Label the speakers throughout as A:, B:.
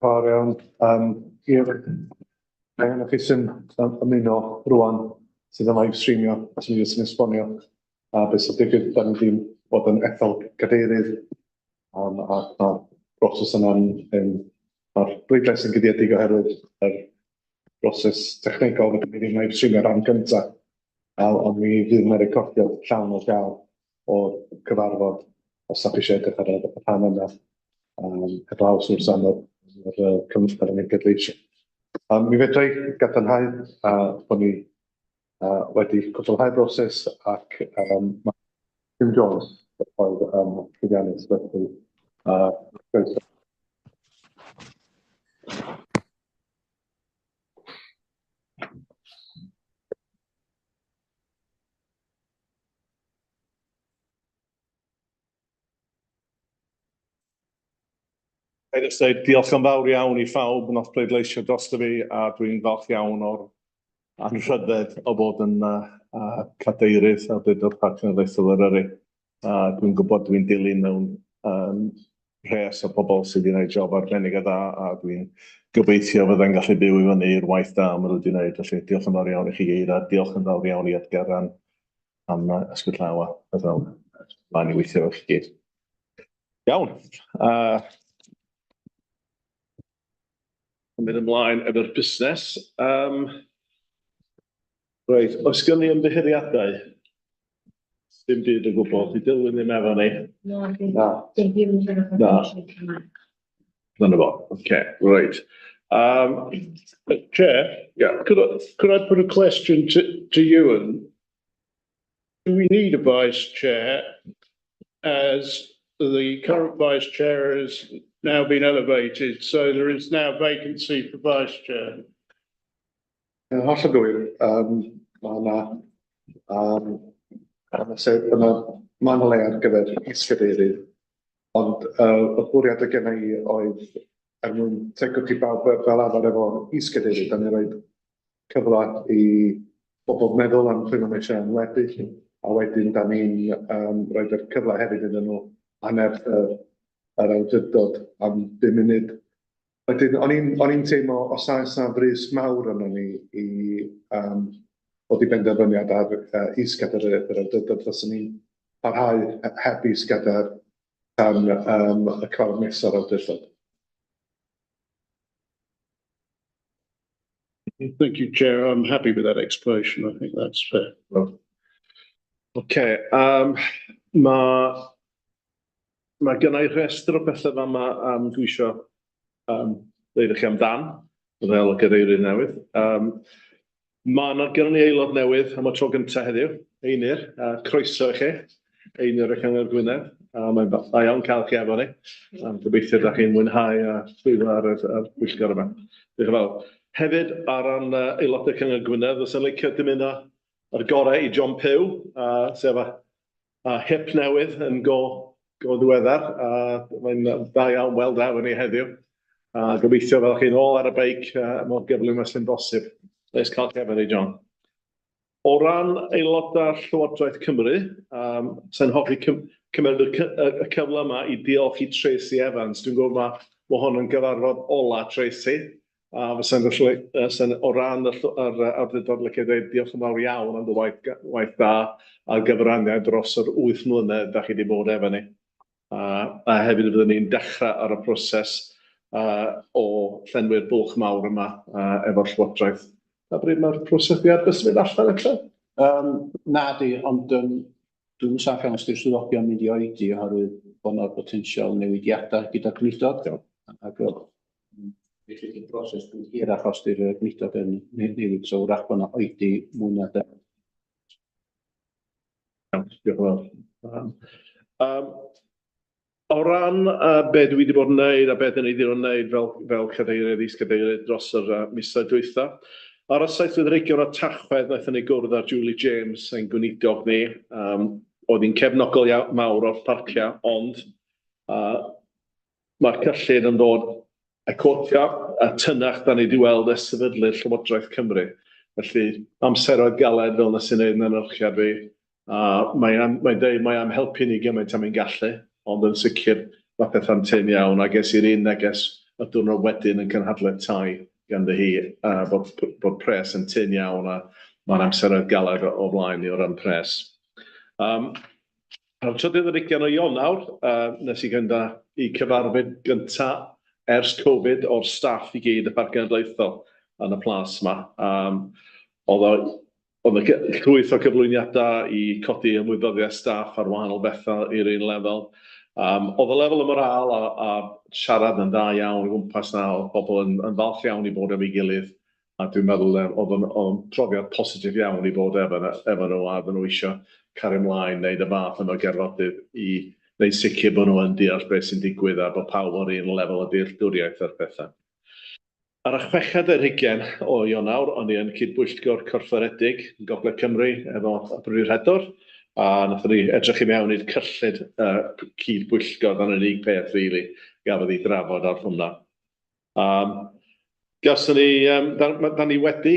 A: Diolch iawn. Um, i'r rhai ohonoch chi sy'n ymuno rwan, sydd yn live streamio, a sy'n jyst yn esbonio a beth sy'n digwydd, da ni ddim bod yn ethol cadeirydd, ac mae'r broses yna'n, mae'r bleidlais yn guddiedig oherwydd yr broses technegol, fedrwn ni ddim live streamio rhan gyntaf, ond mi fydd yna recordiad llawn o gael o'r cyfarfod os da chi eisiau edrych ar y rhan yna, heblaw sgwrs am yr, yr uh, cyfnod ar y pleidleisio. Mi fedra i gadarnhau bod ni wedi cwblhau'r broses ac mae Jim Jones oedd yn llwyddiannus, felly croeso.
B: Ga i jyst dweud diolch yn fawr iawn i phawb nath pleidleisio drosto fi a dwi'n falch iawn o'r anrhydedd o fod yn uh, uh, cadeirydd Awdurdod Parc Cenedlaethol Eryri. A dwi'n gwybod dwi'n dilyn mewn um, rhes o bobl sydd wedi gwneud job arbennig o dda a dwi'n gobeithio fyddai'n gallu byw i fyny i'r waith da maen nhw wedi gwneud. Felly diolch yn fawr iawn i chi Eira, diolch yn fawr iawn i Edgar am, am ysgwyd llaw a byddwn mlaen i weithio efo chi gyd. Iawn. Mynd ymlaen efo'r busnes. Um, reit, oes gen i ymddiheuriadau? Dim byd o gwbl. Di Dilwyn ddim efo ni.
C: Na.
B: Na. Na. Dyna fo. Okay, right.
D: Chair?
B: Yeah.
D: Could I put a question to Ewan? Do we need a vice chair as the current vice chair has now been elevated, so there is now vacancy for vice chair?
A: Yn hollol gywir, mae yna, sef yna, mae yna le ar gyfer is-gadeirydd, ond y bwriad oedd genna i oedd er mwyn tegwch i bawb fel arfer efo is-gadeirydd, da ni'n rhoi cyfle i bobl meddwl am pwy maen nhw eisiau enwebu, a wedyn da ni'n um, rhoi'r cyfle hefyd iddyn nhw annerth yr, yr awdurdod am bum munud. Wedyn, o'n i'n o'n i'n teimlo os oes 'na frys mawr arnon ni i um, ddod i benderfyniad ar is-gadeiryddiaeth yr awdurdod, fyswn ni'n parhau heb is-gadair tan um, y cyfarfod nesaf awdurdod.
D: Thank you, Chair. I'm happy with that explanation. I think that's fair.
B: Okay, mae ma gynna i rhestr o bethau fama dwi isio ddeud i chi amdan, fel y gadeirydd newydd. Mae yna gynnon ni aelod newydd am y tro gyntaf heddiw, Einir, a croeso i chi, Einir o Cyngor Gwynedd, a mae'n dda iawn cael chi efo ni. A gobeithio da chi'n mwynhau a llwyddo ar y ar bwyllgor yma. Diolch yn fawr. Hefyd, ar ran aelodau Cyngor Gwynedd, fysa'n licio dymuno yr gorau i John Pugh, sef a hip newydd yn go, go ddiweddar, a mae'n dda iawn weld efo ni heddiw. A gobeithio fel chi'n ôl ar y beic mor gyflym â sy'n bosib. Neis cael chi efo ni, John. O ran aelodau Llywodraeth Cymru, sa'n hoffi cymryd y, y cyfle yma i diolch i Tracy Evans. Dwi'n gwybod mae, mae hwn yn gyfarfod ola Tracy, a fysa'n felly, fysa'n o ran y, yr awdurdod licio dweud diolch yn fawr iawn am dy waith, waith da a'r gyfraniad dros yr 8 mlynedd da chi wedi bod efo ni. A, a hefyd fyddwn ni'n dechrau ar y proses o llenwi'r bwlch mawr yma efo'r Llywodraeth. A bryd mae'r proses di ar bys mynd allan eto?
E: Um, na di, ond um,
C: Dwi'm yn saff iawn os 'di'r swyddogion mynd i oedi oherwydd bod 'na potensial newidiadau gyda gweinidog. Ac felly di'r broses yn hirach os 'di'r gweinidog yn newid, so wrach bod 'na oedi mwy na
B: Iawn, diolch yn fawr. Um, o ran be dwi wedi bod yn neud a be dyn ni wedi bod yn neud fel cadeirydd, is-gadeirydd dros yr misoedd dwytha, ar y seithfed ar hugain o Tachwedd wnaethon ni gwrdd â Julie James, ein gweinidog ni. Oedd hi'n cefnogol iawn, mawr o'r parciau, ond mae'r cyllid yn dod y quota y tynach da ni wedi weld ers sefydlu'r Llywodraeth Cymru. Felly, amseroedd galed fel nes i wneud yn anerchiad fi, a mae'n mae dweud mae am helpu ni gymaint am ein gallu, ond yn sicr mae pethau'n tynn iawn, a ges i'r un neges y diwrnod wedyn yn cynhadledd tai ganddi hi, bod pres yn tynn iawn a mae'n amseroedd galed o flaen ni o ran pres. Ar y trydydd ar hugain o Ionawr, nes i gynta i cyfarfod gynta ers Covid o'r staff i gyd y Parc Genedlaethol yn y plas yma. Oedd o, oedd y llwyth o cyflwyniadau i codi ymwybyddiaeth staff ar wahanol bethau i'r un lefel. Oedd y lefel y morâl a siarad yn dda iawn o gwmpas 'na, oedd pobl yn falch iawn i bod efo'i gilydd, a dwi'n meddwl oedd o'n oedd o'n profiad positif iawn i fod efo nhw, a oedden nhw eisiau cario ymlaen wneud y fath yma o gerfodydd i wneud sicr bod nhw yn deall beth sy'n digwydd a bod pawb o'r un lefel o dealltwriaeth o'r pethau. Ar y chweched ar hugain o Ionawr, o'n i yn cyd-bwyllgor corfforedig yn Gogledd Cymru efo Bryd Rhedwr, a wnaethon ni edrych i mewn i'r cyllid cyd-bwyllgor, dyna'r unig peth rili gafodd ei drafod ar hwnna. Gawson ni, da ni wedi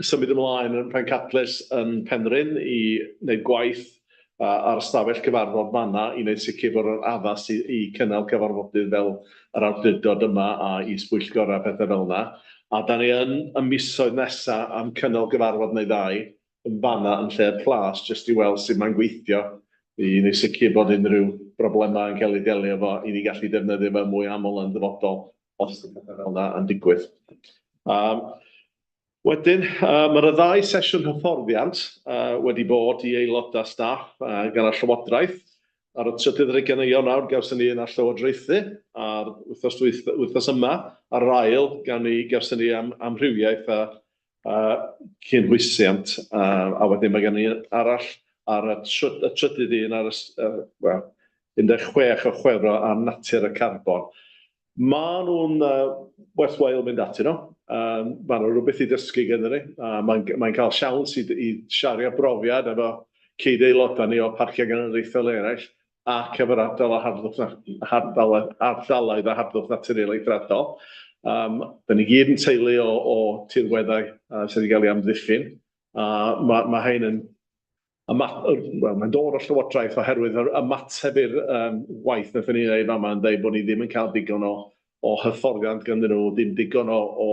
B: symud ymlaen yn Pencadlys yn Penrhyn i wneud gwaith ar ystafell cyfarfod fanna i wneud sicr bod o'n addas i cynnal cyfarfodydd fel yr awdurdod yma a is-bwyllgor a pethau fel yna. A da ni yn y misoedd nesa am cynnal gyfarfod neu ddau yn fanna yn lle'r plas jyst i weld sut mae'n gweithio i wneud sicr bod unrhyw broblemau yn cael eu delio efo i ni gallu defnyddio fe mwy aml yn dyfodol os ydy pethau fel yna yn digwydd. Wedyn, mae yna ddau sesiwn hyfforddiant wedi bod i aelodau staff gan y Llywodraeth. Ar y trydydd ar hugain o Ionawr, gawson ni un ar llywodraethu, a'r wythnos, wythnos yma, ar yr ail, gawn ni, gawson ni am amrywiaeth a cynhwysiant, a wedyn mae gen i arall ar y trydydd un ar y, wel, 16 o Chwefror ar natur y carbon. Maen nhw'n werth wheel mynd atyn nhw. Mae yna rhywbeth i ddysgu gynnon ni. Mae'n mae cael siawns i siario brofiad efo cyd-aelodau ni o parciau genedlaethol eraill ac efo'r ardal o harddwch, ardal, ardaloedd a harddwch naturiol eithriadol. Da ni gyd yn teulu o tirweddau sydd wedi cael ei amddiffyn, a mae hein yn wel, mae'n dod o'r Llywodraeth oherwydd yr ymateb i'r waith wnaethon ni wneud fama yn dweud bod ni ddim yn cael digon o hyfforddiant ganddyn nhw, dim digon o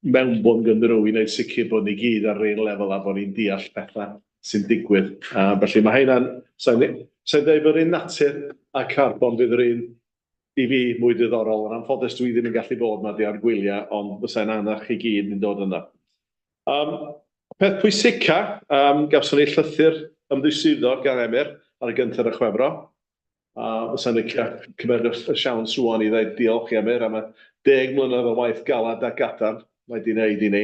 B: mewnbwn ganddyn nhw i wneud sicr bod ni gyd ar yr un lefel a bod ni'n deall pethau sy'n digwydd. Felly mae heina'n, sa i'n dweud bod yr un natur a carbon fydd yr un i fi mwy diddorol. Yn anffodus dwi ddim yn gallu bod 'ma, dwi ar gwyliau, ond fysa i'n annog chi gyd yn dod yna. Peth pwysica, gawson ni llythyr ymddiswyddo gan Emyr ar y gyntaf o Chwefror. A fysa'n licio cymryd y siawns rŵan i ddweud diolch i Emyr am y 10 mlynedd o waith galed a gadarn mae 'di wneud i ni.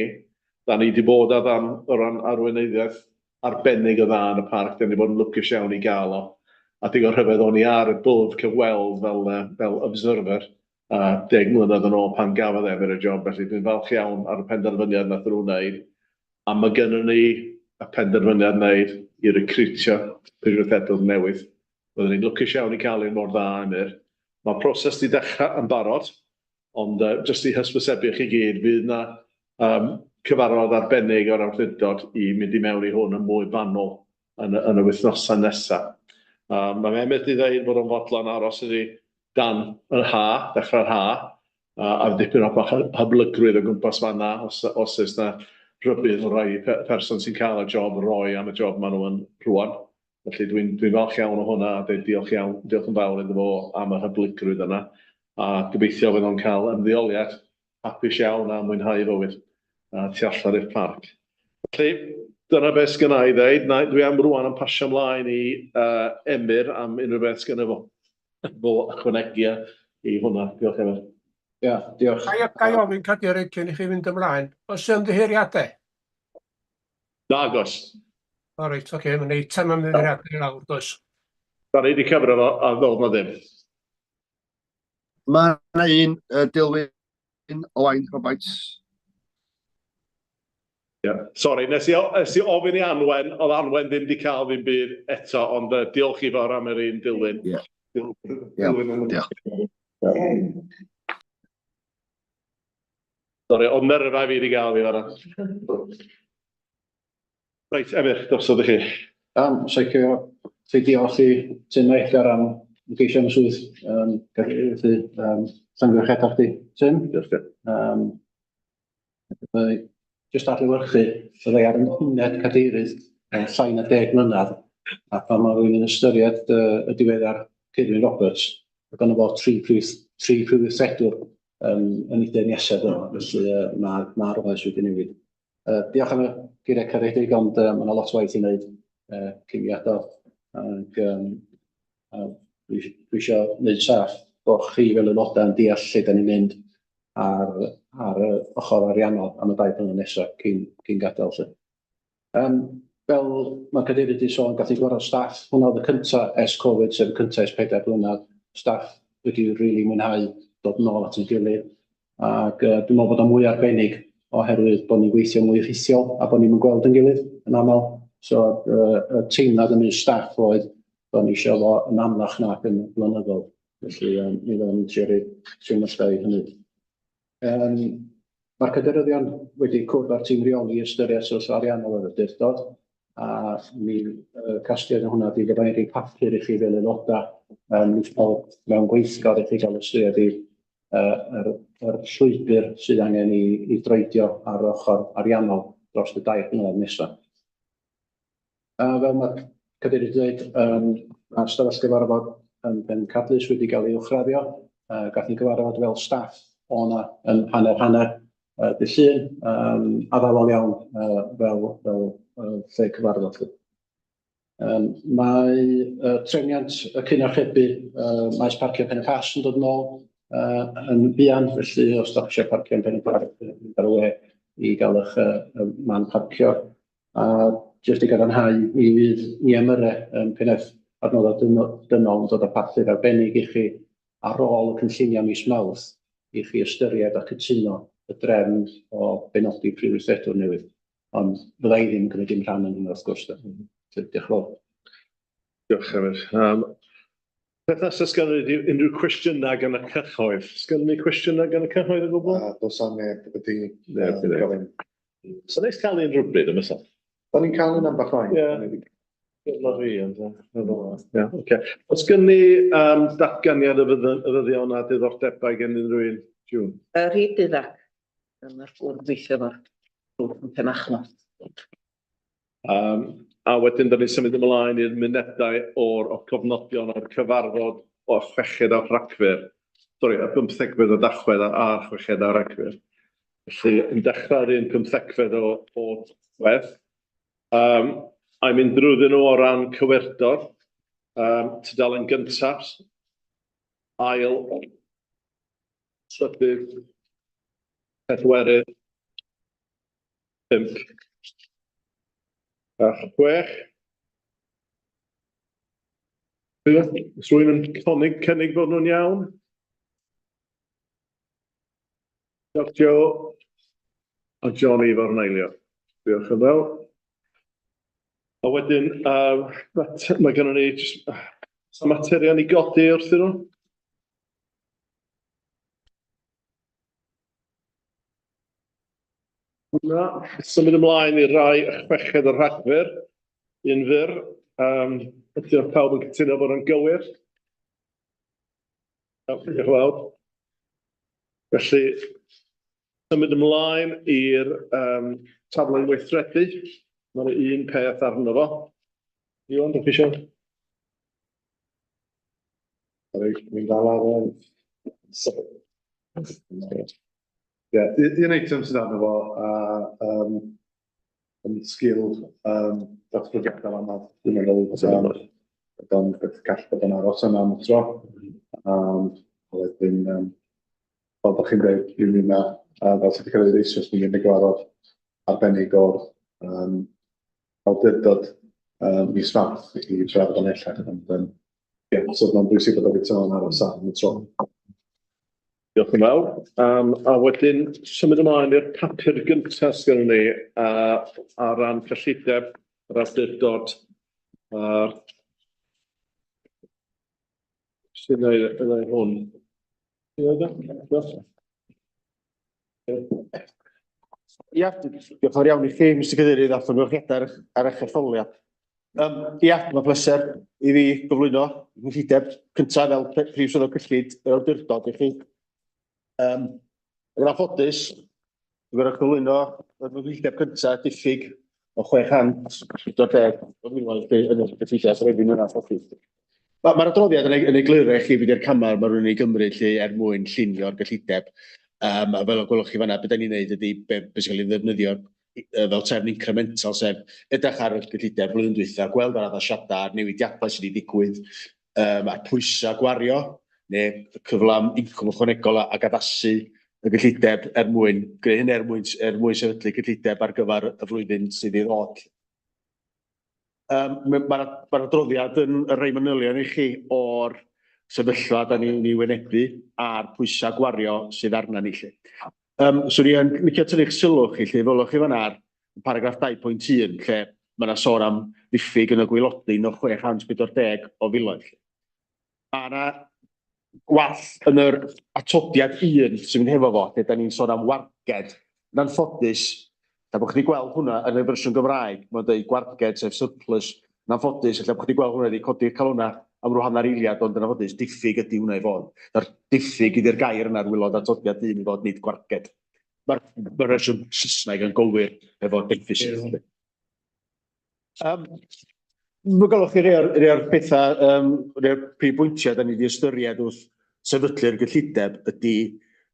B: Da ni 'di bod o dan o ran arweinyddiaeth arbennig o dda yn y parc, da ni 'di bod yn lwcus iawn i gael o. A digon rhyfedd o'n i ar y bwrdd cyfweld fel observer 10 mlynedd yn ôl pan gafodd Emyr y job, felly dwi'n falch iawn ar y penderfyniad nath nhw wneud. A mae gynnon ni y penderfyniad wneud i recriwtio prif weithredwr newydd. Byddwn ni'n lwcus iawn i cael un mor dda, Emyr. Mae'r proses wedi dechrau yn barod, ond jyst i hysbysebu chi gyd, fydd 'na cyfarfod arbennig o'r awdurdod i mynd i mewn i hwn yn mwy fanwl yn y wythnosau nesaf. Mae Emyr wedi dweud bod o'n fodlon aros iddi dan yr ha, dechrau'r ha, a dipyn o bach hyblygrwydd o gwmpas fanna, os oes 'na rhybudd o rai person sy'n cael y job roi am y job maen nhw yn rŵan. Felly dwi'n dwi falch iawn o hwnna a dweud diolch iawn, diolch yn fawr iddo fo am yr hyblygrwydd yna. A gobeithio fydd o'n cael ymddeoliad hapus iawn a mwynhau fywyd tu allan i'r parc. Felly, Dyna beth sgynna i ddeud. Na, dwi am rwan yn pasio ymlaen i Emyr am unrhyw beth sgynna fo. Fo ychwanegia i hwnna. Diolch Emyr.
C: Ia, diolch.
E: Ga i ofyn cadeirydd cyn i chi fynd ymlaen, oes ymddiheuriadau?
B: Nag oes.
E: O reit, oce, mae'n eitem ymddiheuriadau i lawr, does?
B: Da ni wedi cyfro fo, a ddod na ddim.
F: Mae yna un, Dilwyn Owain Roberts.
B: Ie, sori, nes i, nes i ofyn i Anwen, oedd Anwen ddim wedi cael ddim byd eto, ond diolch i fawr am yr un Dilwyn.
F: Ie.
A: Dilwyn yn-
F: Diolch.
B: Sori, oedd nyrfa fi wedi gael fi fan'na. Reit, Emyr, drosodd i chi.
C: Saicio, ti diolch i Tim Edgar am ymgeisio am y swydd. Felly, llongyfarchiadau chdi, Tim.
B: Diolch.
C: Jyst adlewyrchu, byddai ar yn uned cadeirydd llai na 10 mlynedd, a pan mae rhywun yn ystyried y diweddar Ceinwen Roberts, mae ganddo fo tri prif weithredwr yn ei deyrnasiad o, felly mae'r ma oes wedi newid. Diolch am y geiriau caredig, ond mae yna lot o waith i wneud cyn i adael. Ac dwi eisiau gwneud saff bod chi fel aelodau yn deall lle da ni'n mynd ar y ochr ariannol am y 2 blynedd nesaf cyn gadael. Lly. Fel mae cadeirydd wedi sôn, gath i gwarfod staff, hwnna oedd y cyntaf ers Covid, sef y cyntaf ers 4 blynedd. Staff wedi rili really mwynhau dod nôl at ei gilydd. Ac dwi'n meddwl bod o'n mwy arbennig oherwydd bod ni'n gweithio mwy rhithiol a bod ni'n gweld yn gilydd yn aml. So y teimlad ymysg staff oedd bod ni eisiau fo yn amlach nac yn flynyddol. Felly mi fyddwn ni'n trio rhoi teimladau i hynny. Mae'r cadeiryddion wedi cwrdd â'r tîm rheoli i ystyried sefyllfa ariannol yr awdurdod, a mi casgliad o hwnna ydy fyddai'n rhoi papur i chi fel aelodau mewn gweithgor i chi gael ystyried i yr llwybr sydd angen i droedio ar ochr ariannol dros y 2 blynedd nesaf. Fel mae'r cadeirydd wedi dweud, mae'r stafell gyfarfod yn Pencadlys wedi cael ei uwchraddio. Gath ni gyfarfod fel staff o'na yn hanner dydd Llun, addawol iawn fel lle cyfarfod. Mae trefniant y cyn-archebu maes parcio Pen y Pass yn dod yn ôl yn fuan, felly os da chi eisiau parcio yn Pen y Pass, ar y we i gael eich man parcio. A jyst i gadarnhau, mi fydd Nia Murray yn pennaeth adnoddau dynol yn dod â papur arbennig i chi ar ôl y cynlluniau mis Mawrth i chi ystyried a cytuno y drefn o benodi prif weithredwr newydd. Ond fydda i ddim yn cymryd dim rhan yn hynny wrth gwrs. Diolch yn fawr.
B: Diolch Emyr. Peth nesaf, sgan ni unrhyw cwestiynau gan y cyhoedd? Sgan ni cwestiynau gan y cyhoedd o gwbl?
A: Does 'na neb wedi
B: gofyn. So neis cael un rhywbryd yma sa?
A: Da ni'n cael un ambell waith.
B: Ie. Ie, oce. Oes gen ni datganiad y fyddion a diddordebau gen unrhyw un? June?
G: Yr rhyd ac mae'r bwrdd weithio efo'r grŵp yn Penmachno.
B: A wedyn, da ni'n symud ymlaen i'r munedau o'r o cofnodion o'r cyfarfod o'r 6 o Rhagfyr. Sori, y 15 o Dachwedd a'r 6 o Ragfyr. Felly, yn dechrau'r un 15 o Tachwedd. A mynd drwyddyn nhw o ran cywirdod. Tudalen gyntaf, ail, trydydd, pedwerydd, 5 a 6. Oes rhywun yn cynnig bod nhw'n iawn? Diolch Joe a Johnny fo'r nailio. Diolch yn fawr. A wedyn, mae gennym ni jyst materion i godi wrthyn nhw. Na, symud ymlaen i rai 6 o Rhagfyr, un fyr. Ydy pawb yn cytuno bod yn gywir? Diolch yn fawr. Felly, symud ymlaen i'r taflen weithredu. Mae'n un peth arno fo. Iwan, ydych chi eisiau?
A: Sorry, ni'n dal ar... Ie, un eitem sydd arno fo, a yn sgil yym datblygiadau yma, dwi'n meddwl bod o'n beth gall bod yn aros yna am y tro. A wedyn, fel dach chi'n dweud, dwi'n mynd â, fel sydd wedi cael ei ddweud eisoes, mi fydd 'na gyfarfod arbennig o'r awdurdod mis Mawrth i drafod ymhellach, ond ie, so mae'n bwysig bod y yn aros am y tro.
B: Diolch yn fawr. A wedyn symud ymlaen i'r papur gyntaf sgynnon ni ar ran cyllideb yr awdurdod a'r sy'n ei hwn. Diolch.
H: Ia, diolch yn fawr iawn i chi, Mr Cadeirydd, a llongyfarchiadau ar eich etholiad. Ia, mae'n bleser i fi gyflwyno nghyllideb cyntaf fel Prif Swyddog Cyllid yr Awdurdod i chi. Yn anffodus, dwi'n gorfod cyflwyno fy nghyllideb cyntaf diffyg o 640 o filoedd yn y cyllideb refeniw yn anffodus. Mae'r adroddiad yn egluro i chi be 'di'r camau ma' rhywun yn ei gymryd 'lly er mwyn llunio'r gyllideb. A fel y gwelwch chi fan'na, be 'dan ni'n neud ydi be be sy'n cael ei ddefnyddio fel trefn incremental, sef edrych ar y gyllideb flwyddyn dwytha, gweld yr addasiadau a'r newidiadau sydd wedi digwydd, a'r pwysau gwario, neu y cyfle am incwm ychwanegol ac addasu y gyllideb er mwyn gwneud hynny, er mwyn sefydlu cyllideb ar gyfer y flwyddyn sydd i ddod. Mae'r adroddiad yn rhoi manylion i chi o'r sefyllfa da ni'n ei wynebu a'r pwysau gwario sydd arna ni 'lly. 'Swn i yn licio tynnu'ch sylw chi 'lly, welwch chi fan'na ar paragraff 2.1 lle mae 'na sôn am ddiffyg yn y gwaelodlin o 640 o filoedd 'lly. Mae 'na gwall yn yr atodiad 1 sy'n mynd hefo fo, lle da ni'n sôn am warged. Yn anffodus, ella bod chi wedi gweld hwnna yn y fersiwn Gymraeg, mae'n dweud gwarged sef surplus. Yn anffodus, ella bod chi wedi gweld hwnna wedi codi'r calonnau am ryw hanner eiliad, ond yn anffodus, diffyg ydy hwnna i fod. Na'r diffyg ydy'r gair yna ar waelod atodiad 1 i fod, nid gwarged. Mae'r fersiwn Saesneg yn gywir efo deficit. Mae'n gwelwch chi rhai o'r pethau, rhai o'r prif bwyntiau da ni wedi ystyried wrth sefydlu'r gyllideb ydy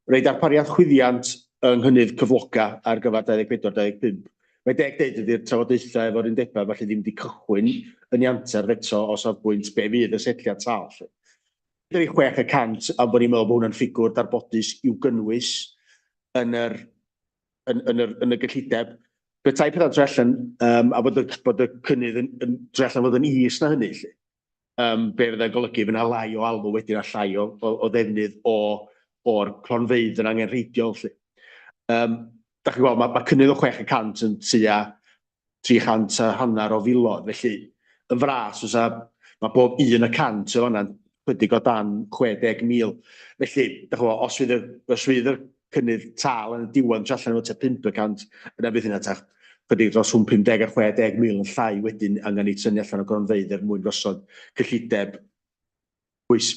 H: rhoi darpariaeth chwyddiant yng nghynnydd cyflogau ar gyfer 24-25. Mae'n deg deud ydy'r trafodaethau efo'r undebau falle ddim wedi cychwyn yn ei anterth eto o safbwynt be fydd y setliad tâl. 6% a bod ni'n meddwl bod hwnna'n ffigwr darbodus i'w gynnwys yn yr yn, yn, yr, yn y gyllideb. Petai pethau'n troi allan a bod y cynnydd yn troi allan fod yn is na hynny, 'lly, be fyddai'n golygu fydd 'na lai o alw wedyn a llai o ddefnydd o'r cronfeydd yn angenrheidiol, 'lly. Dach chi'n gweld, mae cynnydd o 6% yn tua 300 a hanner o filoedd, felly yn fras fysa, mae bob 1% yn fan'na'n chydig o dan 60,000. Felly, dach ch'mo', os fydd y, os fydd y cynnydd tâl yn y diwedd yn troi allan efo tua 5%, yna fydd hynna tua chydig dros rhwng 50 a 60,000 yn llai wedyn angen ei tynnu allan o gronfeydd er mwyn gosod cyllideb pwys.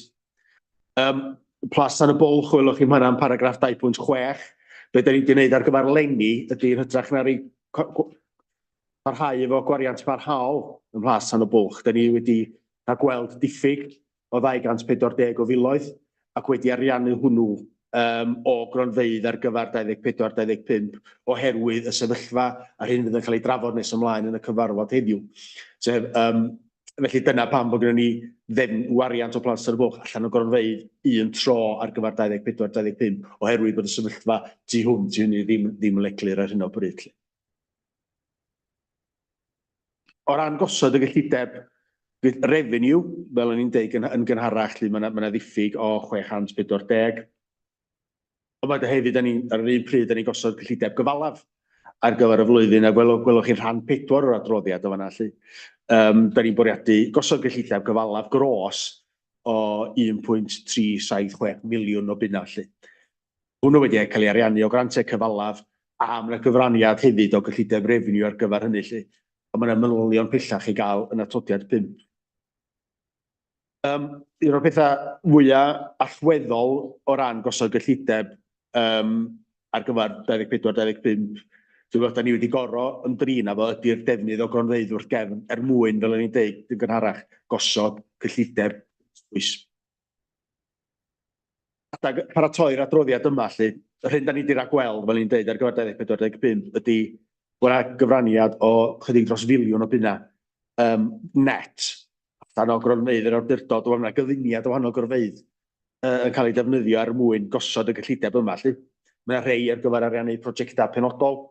H: Plas Tan y Bwlch, welwch chi hwnna yn paragraff 2.6. Be da ni wedi gwneud ar gyfer leni ydy yn hytrach na rei parhau efo gwariant parhaol ym Mhlas Tan y Bwlch, da ni wedi cael gweld diffyg o 240 o filoedd ac wedi ariannu hwnnw o gronfeydd ar gyfer 24-25 oherwydd y sefyllfa a'r hyn fydd yn cael ei drafod nes ymlaen yn y cyfarfod heddiw. Sef, felly dyna pam bod gennym ni ddefn wariant o Plas Tan y Bwlch allan o gronfeydd un tro ar gyfer 24-25 oherwydd bod y sefyllfa tu hwnt i hynny ddim yn eglur ar hyn o bryd. O ran gosod y gyllideb revenue, fel o'n i'n deud yn gynharach, 'lly ma' 'na ddiffyg o 640. Ond mae hefyd, da ni, ar yr un pryd, da ni'n gosod cyllideb gyfalaf ar gyfer y flwyddyn, a gwelwch chi'n rhan 4 o'r adroddiad o fanna, 'lly. Da ni'n bwriadu gosod gyllideb gyfalaf gros o 1.376 miliwn o bunnau, 'lly. Hwnnw wedi cael ei ariannu o grantiau cyfalaf a ma' 'na gyfraniad hefyd o gyllideb refeniw ar gyfer hynny 'lly. Ond ma' 'na manylion pellach i gael yn atodiad 5. Un o'r pethau fwya allweddol o ran gosod gyllideb ar gyfer 24, 25, dwi'n meddwl da ni wedi goro ymdrin â fo ydy'r defnydd o gronfeydd wrth gefn er mwyn, fel o'n i'n deud yn gynharach, gosod cyllideb dwys. Adag paratoi'r adroddiad yma 'lly, yr hyn da ni 'di ragweld, fel o'n i'n deud, ar gyfer 24, 25 ydy Bod 'na gyfraniad o chydig dros filiwn o bunna yym net allan o gronfeydd yr awdurdod. Wel, ma' 'na gyfuniad o wahanol gronfeydd yy yn cael eu defnyddio er mwyn gosod y gyllideb yma 'lly. Ma' 'na rhei ar gyfer ariannu prosiectau penodol,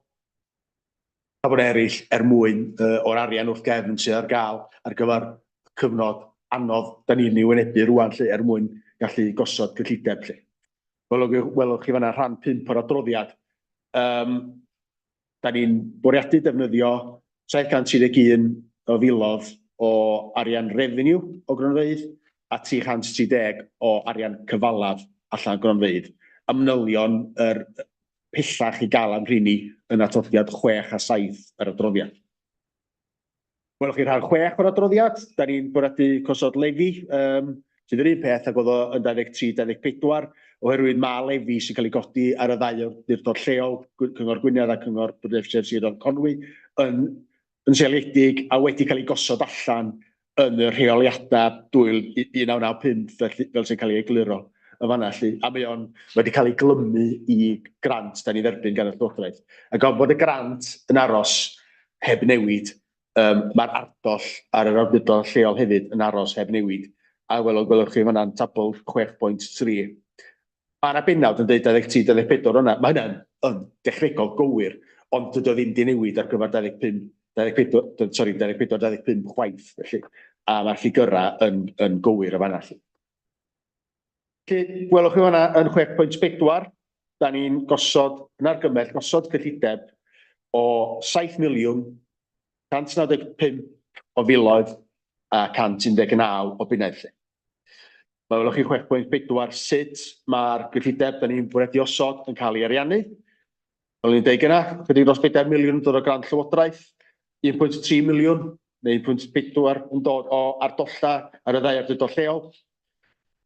H: a bod eraill er mwyn yy o'r arian wrth gefn sydd ar gael ar gyfer cyfnod anodd 'dan ni'n ei wynebu rŵan 'lly er mwyn gallu gosod cyllideb 'lly. Welwch chi welwch chi fan'na rhan pump o'r adroddiad. Yym 'dan ni'n bwriadu defnyddio 731 o filoedd o arian refeniw o gronfeydd a 330 o arian cyfalaf allan o gronfeydd. A manylion yr pellach i gael am rheini yn atodiad 6 a 7 yr adroddiad. Welwch chi rhan 6 o'r adroddiad, da ni'n bwriadu gosod lefi, um, sydd yr un peth ag oedd o yn 23, 24, oherwydd mae lefi sy'n cael ei godi ar y ddau awdurdod lleol, Cyngor Gwynedd a Cyngor Bwrdeistref Sirol Conwy, yn, yn seiliedig a wedi cael ei gosod allan yn y rheoliadau 1995 felly, fel sy'n cael ei egluro yn fanna 'lly, a mae o'n wedi cael ei glymu i grant da ni dderbyn gan y Llywodraeth. Ac gan bod y grant yn aros heb newid, yym mae'r ardoll ar yr awdurdod lleol hefyd yn aros heb newid, a welwch, gwelwch chi fanna'n tabl 6.3. Mae yna bennawd yn dweud 23, 24 yna, mae hynna'n yn dechnegol gywir, ond dydy o ddim 'di newid ar gyfer 25, 24, sori, 24, 25 chwaith, felly, a mae'r ffigyrau yn, yn gywir yn fanna 'lly. Felly, gwelwch chi fanna yn 6.4, da ni'n gosod, yn argymell gosod cyllideb o 7 miliwn 195 o filoedd a 119 o bunnoedd 'lly. Mae welwch chi 6.4 sut mae'r gyllideb da ni'n bwriadu osod yn cael ei ariannu. Fel o'n i'n deud gynna, chydig dros 4 miliwn yn dod o grant Llywodraeth, 1.3 miliwn neu 1.4 yn dod o ardolla ar y ddau awdurdod lleol.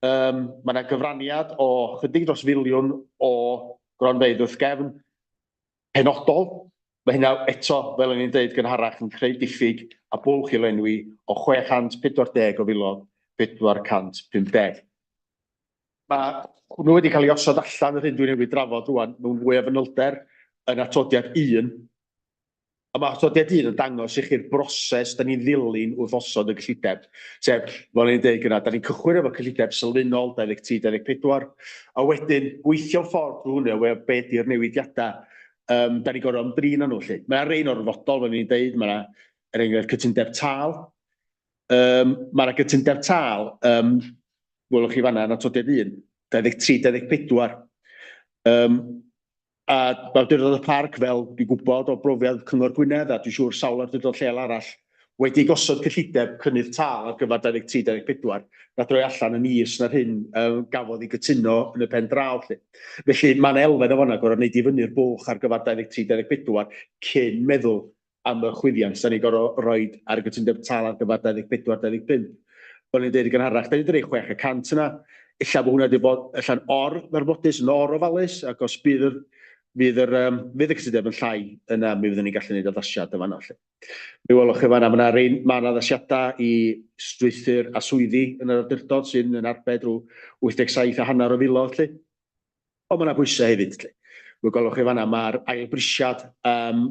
H: Um, mae yna gyfraniad o chydig dros filiwn o gronfeydd wrth gefn penodol. Mae hynna eto, fel o'n i'n deud gynharach, yn creu diffyg a bwlch i lenwi o 640 o filoedd 450. Mae hwnnw wedi cael ei osod allan, yr hyn dwi newydd drafod rŵan, mewn fwy o fanylder yn atodiad 1. A mae atodiad 1 yn dangos i chi'r broses da ni'n ddilyn wrth osod y gyllideb. Sef, fel o'n i'n deud gynna, da ni'n cychwyn efo cyllideb sylfaenol 23, 24, a wedyn gweithio'n ffordd drwy hwnna, wel, be di'r newidiadau um, da ni'n gorfod ymdrin â nhw, 'lly. Mae yna rei'n orfodol, fel o'n i'n deud, mae yna, er enghraifft, cytundeb tâl. Mae yna gytundeb tâl, um, welwch chi fanna yn atodiad 1, 23, 24. Um, A mae Awdurdod y Parc, fel dwi'n gwybod o brofiad Cyngor Gwynedd a dwi'n siŵr sawl awdurdod lleol arall, wedi gosod cyllideb cynnydd tâl ar gyfer 23, 24, na droi allan yn is na'r hyn um, gafodd ei gytuno yn y pen draw. Lly. Felly mae yna elfen o fanna gorfod wneud i fyny'r bwlch ar gyfer 23, 24 cyn meddwl am y chwyddiant da ni'n gorfod rhoid ar y gytundeb tâl ar gyfer 24, 25. Fel o'n i'n deud yn gynharach, da ni wedi rhoi 6% yna. Ella bod hwnna wedi bod ella'n or-ddarbodus, yn or-ofalus, ac os bydd yr, fydd yr, um, fydd y cytundeb yn llai, yna mi fyddwn ni'n gallu gwneud addasiad yn fanno. Lle. Mi welwch chi fanna, mae yna rei, mae yna addasiadau i strwythur a swyddi yn yr awdurdod sy'n yn arbed rhyw 87 a hanner o filoedd, lle. Ond mae yna bwysau hefyd. 'lly. Mi gwelwch chi fanna, mae'r ailbrisiad um,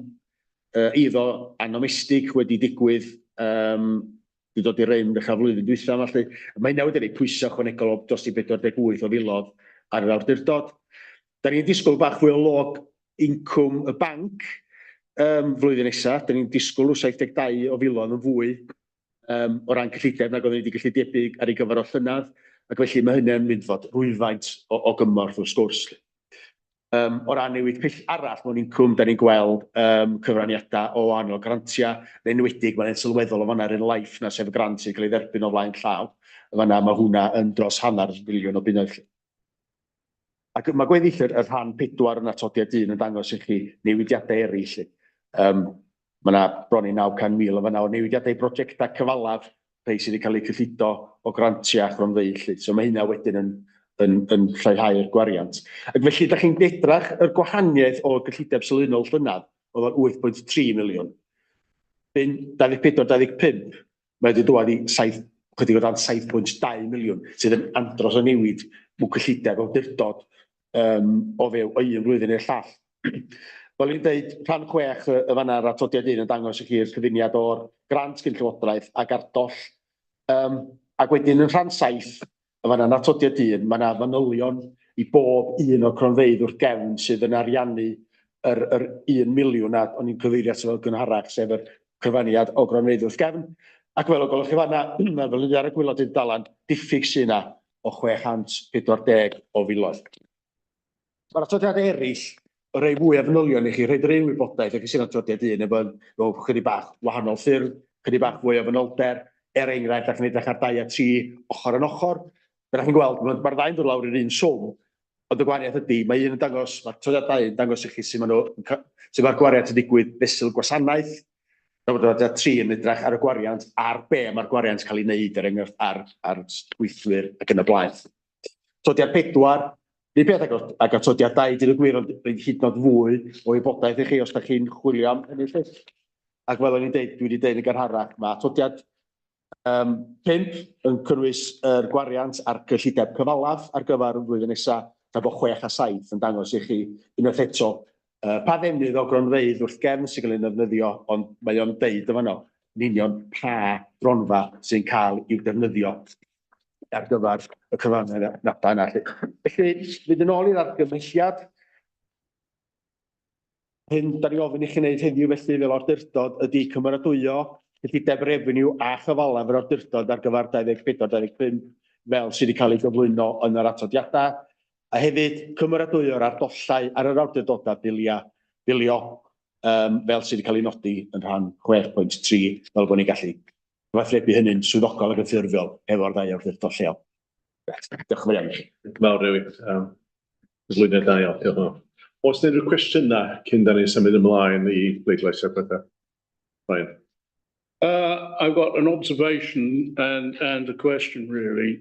H: eiddo annomestig wedi digwydd, um, wedi dod i rym ddechrau flwyddyn dwytha yma, 'lly. Mae hynna wedi rhoi pwysau ychwanegol o dros i 48 o filoedd ar yr awdurdod. Da ni'n disgwyl bach fwy o log incwm y banc um, flwyddyn nesaf. Da ni'n disgwyl rhyw 72 o filoedd yn fwy um, o ran cyllideb nag oedden ni wedi gyllidebu ar ei gyfer o llynedd, ac felly mae hynny'n mynd fod rhywfaint o, o gymorth wrth gwrs. Um, o ran newid pell arall mewn incwm, da ni'n gweld um, cyfraniadau o wahanol grantiau, yn enwedig mae'n sylweddol o fanna yr un life na, sef y grant sy'n cael ei dderbyn o flaen llaw. Fanna mae hwnna yn dros hanner filiwn o bunnoedd. Ac mae gweddill yr, yr rhan 4 yn atodiad 1 yn dangos i chi newidiadau eraill. Um, mae yna bron i 900,000 o fanna o newidiadau brosiectau cyfalaf, rhai sydd wedi cael eu cyllido o grantiau a chronfeydd. Lly. So mae hynna wedyn yn, yn, yn lleihau'r gwariant. Ac felly, da chi'n edrach yr gwahaniaeth o gyllideb sylfaenol llynedd, oedd o'n 8.3 miliwn. 24, 25, Mae wedi dŵad i saith, chydig o dan 7.2 miliwn, sydd yn andros o newid mewn cyllideb awdurdod um, o fewn o un flwyddyn i'r llall. Fel i'n deud, rhan 6 y fanna ar atodiad 1 yn dangos i chi'r cyfuniad o'r grant gyn Llywodraeth ac ardoll. Um, ac wedyn yn rhan 7, y fanna yn atodiad 1, mae yna fanylion i bob un o'r cronfeydd wrth gefn sydd yn ariannu yr, yr 1 miliwn a o'n i'n cyfeirio ato fel gynharach, sef yr cyfraniad o gronfeydd wrth gefn. Ac fel y gwelwch chi fanna, mae fel ar y gwylod i'r dalan, diffyg sydd yna o 640 o filoedd. Mae'r atodiadau eraill yn rhoi fwy o fanylion i chi, rhoid yr un wybodaeth i chi sy'n atodiad un, efo efo chydig bach wahanol ffyrdd, chydig bach fwy o fanylder, er enghraifft, ac yn edrych ar 2 a 3 ochr yn ochr. Fe chi'n gweld, mae'r ma ddau'n dod lawr i'r un swm, ond y gwahaniaeth ydy, mae un yn dangos, mae'r atodiad 2 yn dangos i chi sut maen nhw, sut mae'r gwariant yn digwydd fesul gwasanaeth, Mae'r atodiad 3 yn edrych ar y gwariant, ar be mae'r gwariant cael ei wneud, er enghraifft, ar, ar gweithwyr ac yn y blaen. Atodiad 4, un peth ag, ag atodiad 2, dyn y gwir, ond rhaid hyd yn oed fwy o wybodaeth i chi os da chi'n chwilio am hynny lly. Ac fel o'n i'n deud, dwi wedi deud yn gynharach, mae atodiad um, 5 yn cynnwys yr gwariant a'r gyllideb cyfalaf ar gyfer y flwyddyn nesaf, tra bod 6 a 7 yn dangos i chi unwaith eto uh, pa ddefnydd o gronfeydd wrth gefn sy'n cael ei ddefnyddio, ond mae o'n deud yn fanno yn union pa gronfa sy'n cael i'w defnyddio ar gyfer y cyfraniadau yna. Felly, fynd yn ôl i'r argymhelliad, hyn da ni ofyn i chi wneud heddiw felly fel awdurdod ydy cymeradwyo cyllideb refeniw a chyfalaf yr awdurdod ar gyfer 24-25 fel sydd wedi cael ei gyflwyno yn yr atodiadau, a hefyd cymeradwyo'r ardollau ar yr awdurdodau bilia, bilio um, fel sydd wedi cael ei nodi yn rhan 6.3 fel bod ni'n gallu cyfathrebu hynny'n swyddogol ac yn ffurfiol efo'r ddau awdurdod lleol. Diolch yn fawr iawn i chi.
B: Mawr Dewi. Um, Cyflwyniad da iawn, diolch yn fawr. Oes 'na unrhyw cwestiynau cyn da ni symud ymlaen i bleidlais ar bethau? Ryan.
D: I've got an observation and, and a question really.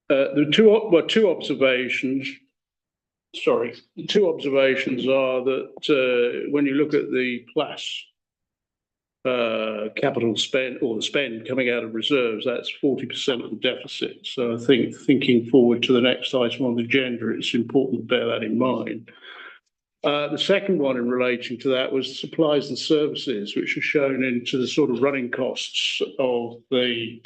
D: The two, well, two observations, sorry, the two observations are that when you look at the Plas capital spend or the spend coming out of reserves, that's 40% of the deficit. So I think thinking forward to the next item on the agenda, it's important to bear that in mind. The second one in relating to that was supplies and services, which are shown into the sort of running costs of the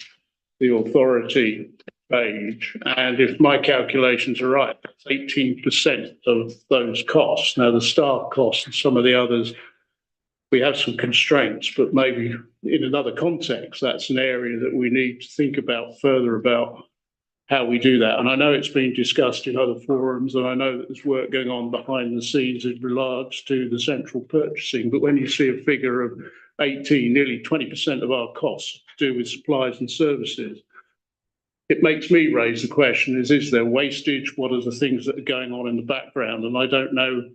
D: authority page. And if my calculations are right, that's 18% of those costs. Now, the staff costs and some of the others, we have some constraints, but maybe in another context, that's an area that we need to think about further about how we do that. And I know it's been discussed in other forums, and I know that there's work going on behind the scenes in regards to the central purchasing, but when you see a figure of 18, nearly 20% of our costs to do with supplies and services, it makes me raise the question is there wastage? What are the things that are going on in the background? And I don't know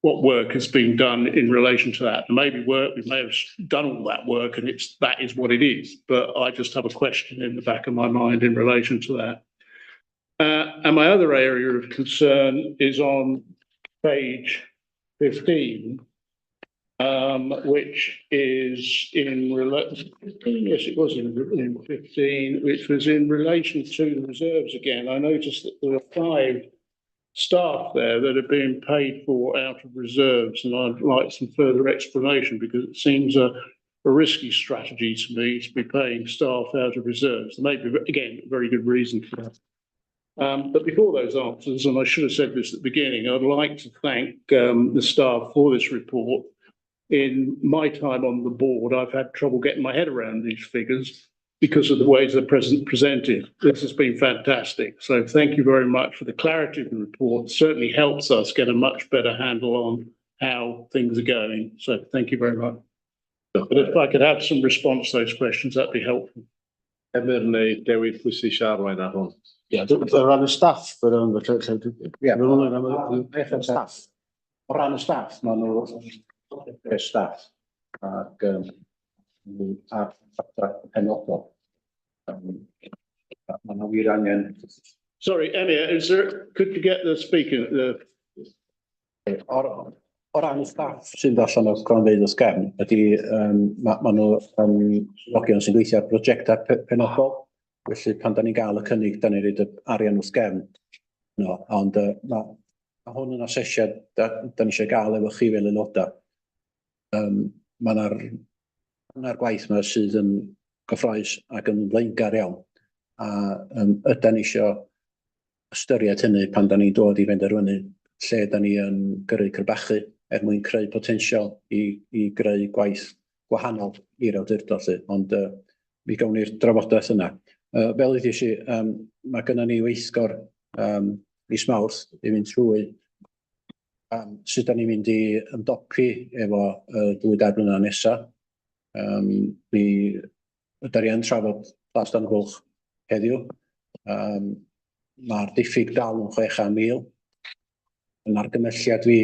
D: what work has been done in relation to that. There may be work, we may have done all that work and it's that is what it is, but I just have a question in the back of my mind in relation to that. And my other area of concern is on page 15, which is in relation, yes, it was in 15, which was in relation to the reserves again. I noticed that there are 5 staff there that are being paid for out of reserves, and I'd like some further explanation because it seems a risky strategy to me to be paying staff out of reserves. There may be, again, a very good reason for that. But before those answers, and I should have said this at the beginning, I'd like to thank the staff for this report. In my time on the board, I've had trouble getting my head around these figures because of the ways they're presented. This has been fantastic. So thank you very much for the clarity of the report. It certainly helps us get a much better handle on how things are going. So thank you very much. But if I could have some response to those questions, that'd be helpful.
B: Emyr neu Dewi, pwy sy'n siarad arwain ar hwn?
H: Ie, o ran y staff, o ran
C: Ie.
H: y staff.
C: O ran y staff, maen nhw y staff ac ar contract penodol. Maen nhw wir angen
D: Sorry, Emyr, is there, could you get the speaker, the
C: O ran y staff sy'n dod allan o'r cronfeydd wrth gefn ydy ma' nhw yn swyddogion sy'n gweithio ar brosiectau penodol. Felly pan da ni'n gael y cynnig, da ni'n rhoid y arian wrth gefn. No, ond ma' Ma' hwn yn asesiad da, da ni eisiau gael efo chi fel aelodau. Um, mae yna'r ma gwaith yma sydd yn gyffroes ac yn flaengar iawn. A um, ydan ni eisiau ystyried hynny pan da ni'n dod i benderfynu lle da ni yn gyrru crebachu er mwyn creu potensial i, i greu gwaith gwahanol i'r awdurdod 'lly. Ond uh, mi gawn ni'r drafodaeth yna. Uh, fel ydych chi, um, mae gennym ni weithgor um, mis Mawrth i fynd trwy um, sut da ni'n mynd i ymdopi efo uh, 2-3 blynedd nesaf. Um, mi ydy ni yn trafod Plas Dan Bwlch heddiw. Um, Mae'r diffyg dal yn 600,000. Yn argymelliad fi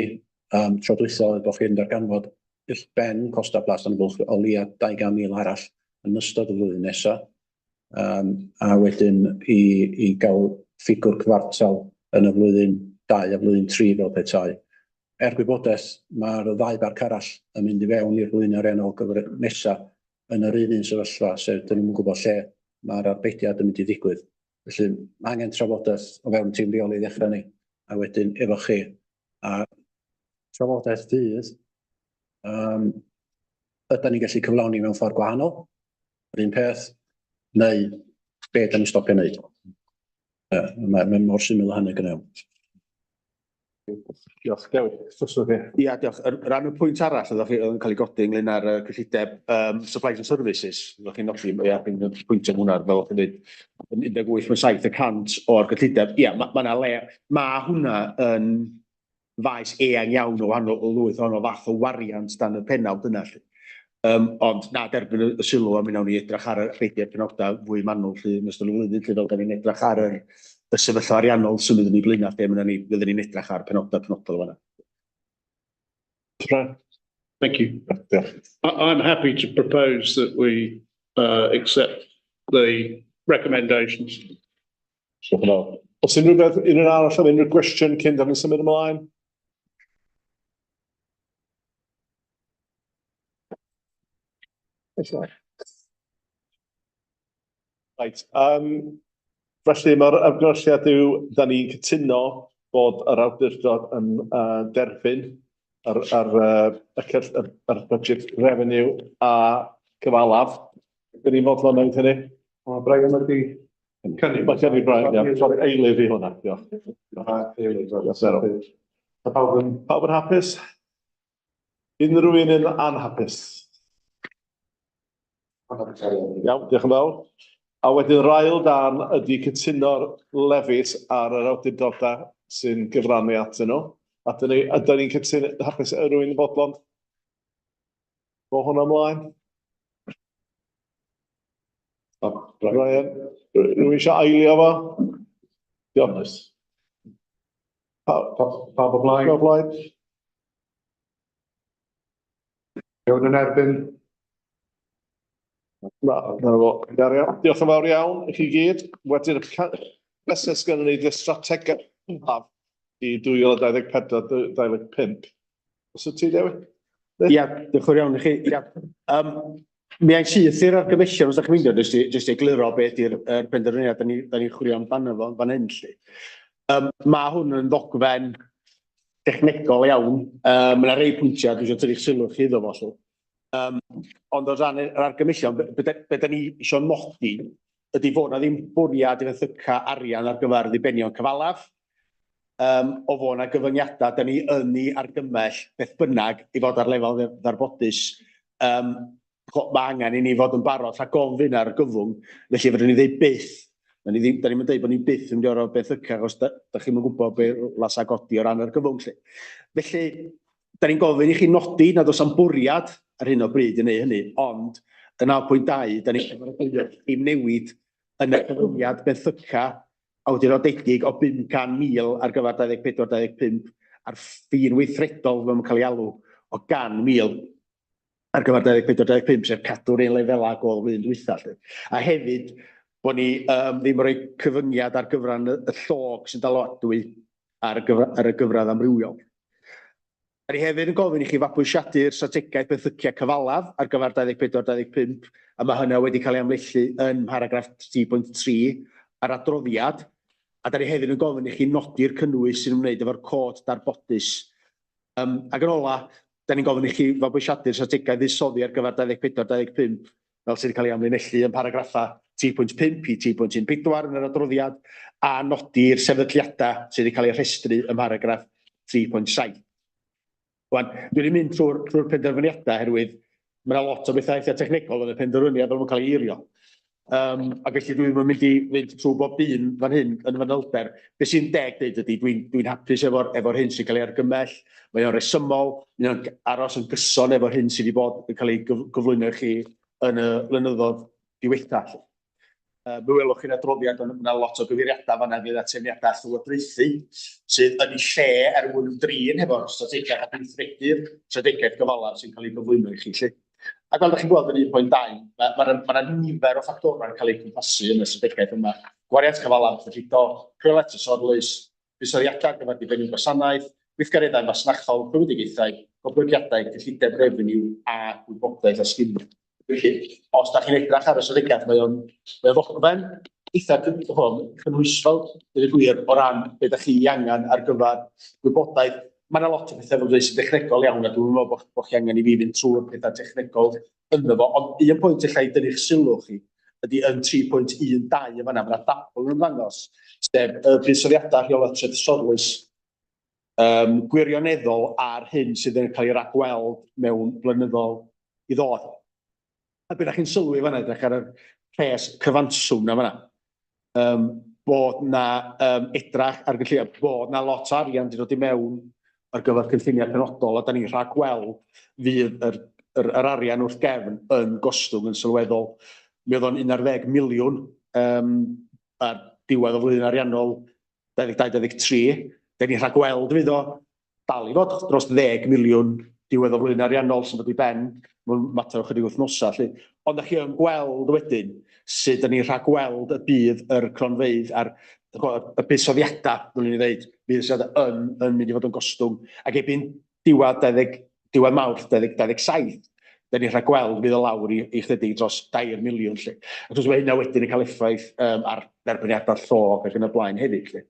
C: um, tro dwytha oedd bod chi'n darganfod uwch ben costa Plas Dan Bwlch o leia 200,000 arall yn ystod y flwyddyn nesaf. Um, a wedyn i, i gael ffigwr cyfartal yn y flwyddyn 2 a flwyddyn 3 fel petai. Er gwybodaeth, mae'r ddau barc arall yn mynd i fewn i'r flwyddyn ariannol gyfer nesaf yn yr un un sefyllfa, sef dyn nhw'n gwybod lle mae'r arbediad yn mynd i ddigwydd. Felly mae angen trafodaeth o fewn tîm rheoli i ddechrau ni, a wedyn efo chi. A trafodaeth fydd, um, ydy ni'n gallu cyflawni mewn ffordd gwahanol, yr un peth, neu be da ni'n stopio wneud. Uh, Mae'n mae mor syml â hynny gyda.
A: Diolch, Dewi. Drosodd chi.
H: Ia, diolch. Yr ran y pwynt arall oeddech chi oedd yn cael ei godi ynglyn â'r yy cyllideb yym supplies and services, oeddech chi'n nodi, ia, chi'n pwyntio hwnna fel o'ch chi'n dweud, yn 18.7% o'r gyllideb. Ia, ma' ma' 'na le, ma' hwnna yn faes eang iawn o wahanol, o lwyth o wahanol fath o wariant dan y pennawd yna 'lly. Yym ond na, derbyn y y sylw a mi wnawn ni edrych ar y rhei o'r penodau fwy manwl 'lly yn ystod y flwyddyn 'lly fel 'dan ni'n edrych ar yr y sefyllfa ariannol symud yn ei blaenau lle mi wnawn ni fyddwn ni'n edrych ar penodau penodol fan'na.
D: Thank you.
A: Diolch.
D: I'm happy to propose that we accept the recommendations.
A: Diolch yn fawr. Oes unrhyw beth, unrhyw arall am unrhyw gwestiwn cyn da ni'n symud ymlaen? Reit, um, felly mae'r argymhelliad yw, da ni'n cytuno bod yr awdurdod yn uh, derbyn yr, yr, uh, y, cyll, yr, yr budget revenue a cyfalaf. Dyn ni'n fodlon wneud hynny?
I: Mae Brian wedi cynnig.
A: Mae cynnig Brian, ia. Sori, eilydd i hwnna, diolch.
I: Eilydd.
A: Diolch.
I: Mae pawb yn...
A: Pawb yn hapus? Unrhyw un yn anhapus? Iawn, diolch yn fawr. A wedyn yr ail darn ydy cytuno'r lefis ar yr awdurdodau sy'n gyfrannu atyn nhw. A dyn ni, ydyn ni'n cytuno, hapus, rwy'n fodlon Fo hwnna ymlaen? Brian, rwy'n eisiau ailio fo? Diolch.
I: Pawb o blaid?
A: Pawb o blaid?
I: Rhywun yn erbyn?
A: Na, dyna fo. Gario. Diolch yn fawr iawn i chi gyd. Wedyn, y nesaf sgynnon ni di'r strategaeth i 2024-2025. Os wyt ti, Dewi?
H: Ia, diolch yn fawr iawn i chi. Ia. Um, mi ai'n syth i'r argymellion, os ydych chi'n meindio, jyst i, jyst i egluro beth yw'r er penderfyniad da ni'n ni chwilio amdano fo fan hyn. Lly. Um, mae hwn yn ddogfen technegol iawn. Um, mae yna rei pwyntiau dwi eisiau tynnu'ch sylw chi iddo fo. Lly. Um, ond o ran yr argymellion, be, be, be da ni eisiau nodi ydy fod na ddim bwriad i fenthyca arian ar gyfer ddibenion cyfalaf, um, o fod na gyfyngiadau, da ni yn ei argymell beth bynnag i fod ar lefel ddarbodus. Um, mae angen i ni fod yn barod rhag gofyn ar y gyfwng, felly fydden ni ddeud byth. Da ni ddim, da ni'n dweud bod ni byth yn mynd i orfod benthyca, achos da, da chi'm yn gwybod be lasa godi o ran yr gyfwng. Lly. Felly, da ni'n gofyn i chi nodi nad oes am bwriad ar hyn o bryd i wneud hynny, ond y 9.2, da ni'n cymeradwyo dim newid yn y cyfyngiad benthyca awdurdodedig o 500,000 ar gyfer 24-25 a'r ffin weithredol, fel mae'n cael ei alw, o 100,000 ar gyfer 24-25, sef cadw'r un lefelau ag oedd flwyddyn dwytha. Lly. A hefyd, bod ni um, ddim yn rhoi cyfyngiad ar gyfran y, y llog sy'n daladwy ar y, gyfra, ar y gyfradd amrywiol. Da ni hefyd yn gofyn i chi fabwysiadu'r strategaeth benthyciau cyfalaf ar gyfer 24-25, a mae hynna wedi cael ei amlinellu yn mharagraff 3.3 ar adroddiad. A da ni hefyd yn gofyn i chi nodi'r cynnwys sy'n ymwneud efo'r cod darbodus. Um, ac yn ola, da ni'n gofyn i chi fabwysiadu'r strategaeth fuddsoddi ar gyfer 24-25, fel sydd wedi cael ei amlinellu yn paragraffau 3.5 i 3.14 yn yr adroddiad, a nodi'r sefydliadau sydd wedi cael eu rhestru ym mharagraff 3.7. Wan, dwi wedi mynd trwy'r trwy penderfyniadau oherwydd mae yna lot o bethau eitha technegol yn y penderfyniad fel mae'n cael ei eirio. Um, ac felly dwi'n mynd i fynd trwy bob un fan hyn yn fanylder. Be sy'n deg dweud ydy, dwi'n dwi hapus efo'r efo hyn sy'n cael ei argymell, mae o'n resymol, mae o'n aros yn gyson efo'r hyn sydd wedi bod yn cael ei gyflwyno i chi yn y blynyddoedd diwetha. Mi welwch chi'n adroddiad, ond mae yna lot o gyfeiriadau fan'na ynglŷn â trefniadau llywodraethu sydd yn eu lle er mwyn ymdrin hefo'r strategaeth a gweithredu'r strategaeth gyfalaf sy'n cael ei gyflwyno i chi 'lly. Ac fel dach chi'n gweld yn 1.2, mae ma' 'na ma' 'na nifer o ffactorau'n cael eu cwmpasu yn y strategaeth yma. Gwariant cyfalaf cyllidol, rheolaeth trysorlys, buddsoddiadau ar gyfer dibenion gwasanaeth, gweithgareddau masnachol, profedigaethau, goblygiadau cyllideb refeniw a gwybodaeth a sgiliau. Felly, os da chi'n edrych ar y strategaeth, mae o'n mae o'n ddogfen eitha cynhwysfawr, dweud y gwir, o ran be da chi angen ar gyfer gwybodaeth. Mae yna lot o bethau fel dweud sy'n dechnegol iawn, a dwi'n meddwl bod, bod chi angen i fi fynd trwy'r pethau technegol ynddo fo. Ond un pwynt ella i dynnu'ch sylw chi ydy yn 3.12 yn fanna, mae yna dabl yn ymddangos, sef y buddsoddiadau rheolaeth trysorlys um, gwirioneddol ar hyn sydd yn cael ei ragweld mewn blynyddol i ddod. A beth chi'n sylwi fanna, edrych ar y rhes cyfanswm na fanna, um, bod na um, edrach ar gynlluniau, bod na lot o arian wedi dod i mewn ar gyfer cynlluniau penodol, a da ni'n rhagweld fydd yr, yr, yr arian wrth gefn yn gostwng yn sylweddol. Mi oedd o'n 11 miliwn um, ar diwedd y flwyddyn ariannol 22-23, da ni'n rhagweld fydd o dal i fod dros 10 miliwn diwedd y flwyddyn ariannol sy'n dod i ben mewn mater o chydig wythnosau. Lly. Ond da chi yn gweld wedyn sut da ni'n rhagweld y bydd yr cronfeydd a'r y buddsoddiadau, ddylwn ni ddeud, buddsoddiadau yn, yn mynd i fod yn gostwng. Ac erbyn diwedd 20, diwedd Mawrth 2027, da ni'n rhagweld fydd o lawr i, i chydig dros 2 miliwn. Lly. Ac wrth mae hynna wedyn yn cael effaith um, ar dderbyniadau llog ac yn y blaen hefyd. Lly.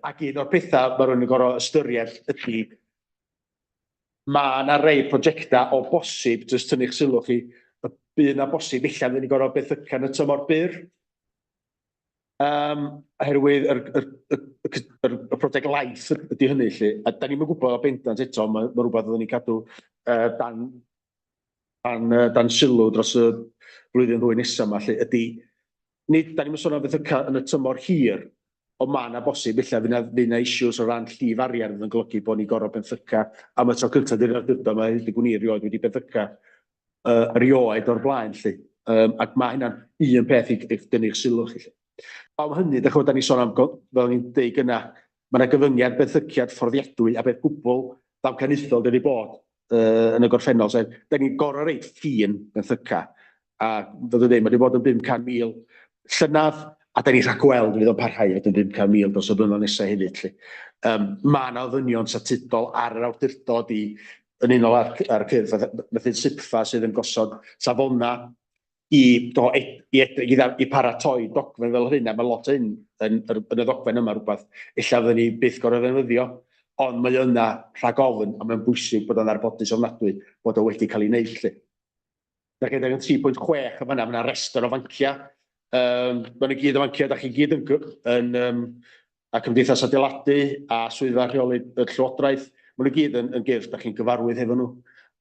H: Ac un o'r pethau mae rhywun yn gorfod ystyried ydy mae yna rei prosiectau o bosib, jyst tynnu'ch sylw chi, y bydd yna bosib ella fydd ni'n gorfod benthyca yn y tymor byr. Um, oherwydd yr, yr, yr, yr, y prosiect life ydy hynny lle. A da ni'n gwybod o bendant eto, mae, mae rhywbeth oedden ni'n cadw uh, dan, dan, uh, dan sylw dros y flwyddyn ddwy nesaf yma lle, ydy, nid, da ni'n sôn am fenthyca yn y tymor hir, ond mae yna bosib ella fydd yna, fydd yna issues o ran llif arian fydd yn golygu bod ni'n gorfod benthyca am y tro cyntaf dy'r awdurdod mae hyd y gwn i erioed wedi benthyca uh, erioed o'r blaen 'lly. Um, ac mae hynna'n un peth i, i dynnu'ch sylw chi 'lly. Am hynny, dych chi'n da ni sôn am, fel ni'n deud gyna, mae yna gyfyngiad benthyciad fforddiadwy a beth gwbl ddamcaniaethol wedi bod uh, yn y gorffennol, sef, da ni'n gorau reit ffin benthyca, a fel dwi'n dweud, mae wedi bod yn 500,000 llynedd, a da ni'n rhagweld fydd o'n parhau fod yn 500,000 dros y blynyddoedd nesaf hefyd. Lly. Um, mae yna ofynion statudol ar yr awdurdod i yn unol â'r, ar cyrff fatha SIPFA sydd yn gosod safonau i, do, i, i, i, i paratoi dogfen fel hyn, a mae lot o hyn yn, yn, yn y ddogfen yma rhywbeth, ella fydden ni byth gorfod ddefnyddio, ond mae yna rhag ofn, a mae'n bwysig bod o'n ddarbodus ofnadwy bod o wedi cael ei wneud. Lly. Da chi'n dweud 3.6 yn fan'na, mae yna restr o fanciau. Um, Maen nhw gyd o fanciau, da chi gyd yn, yn um, a Cymdeithas Adeiladu a Swyddfa Rheoli y Llywodraeth, maen nhw gyd yn, yn gyrff, da chi'n gyfarwydd hefo nhw.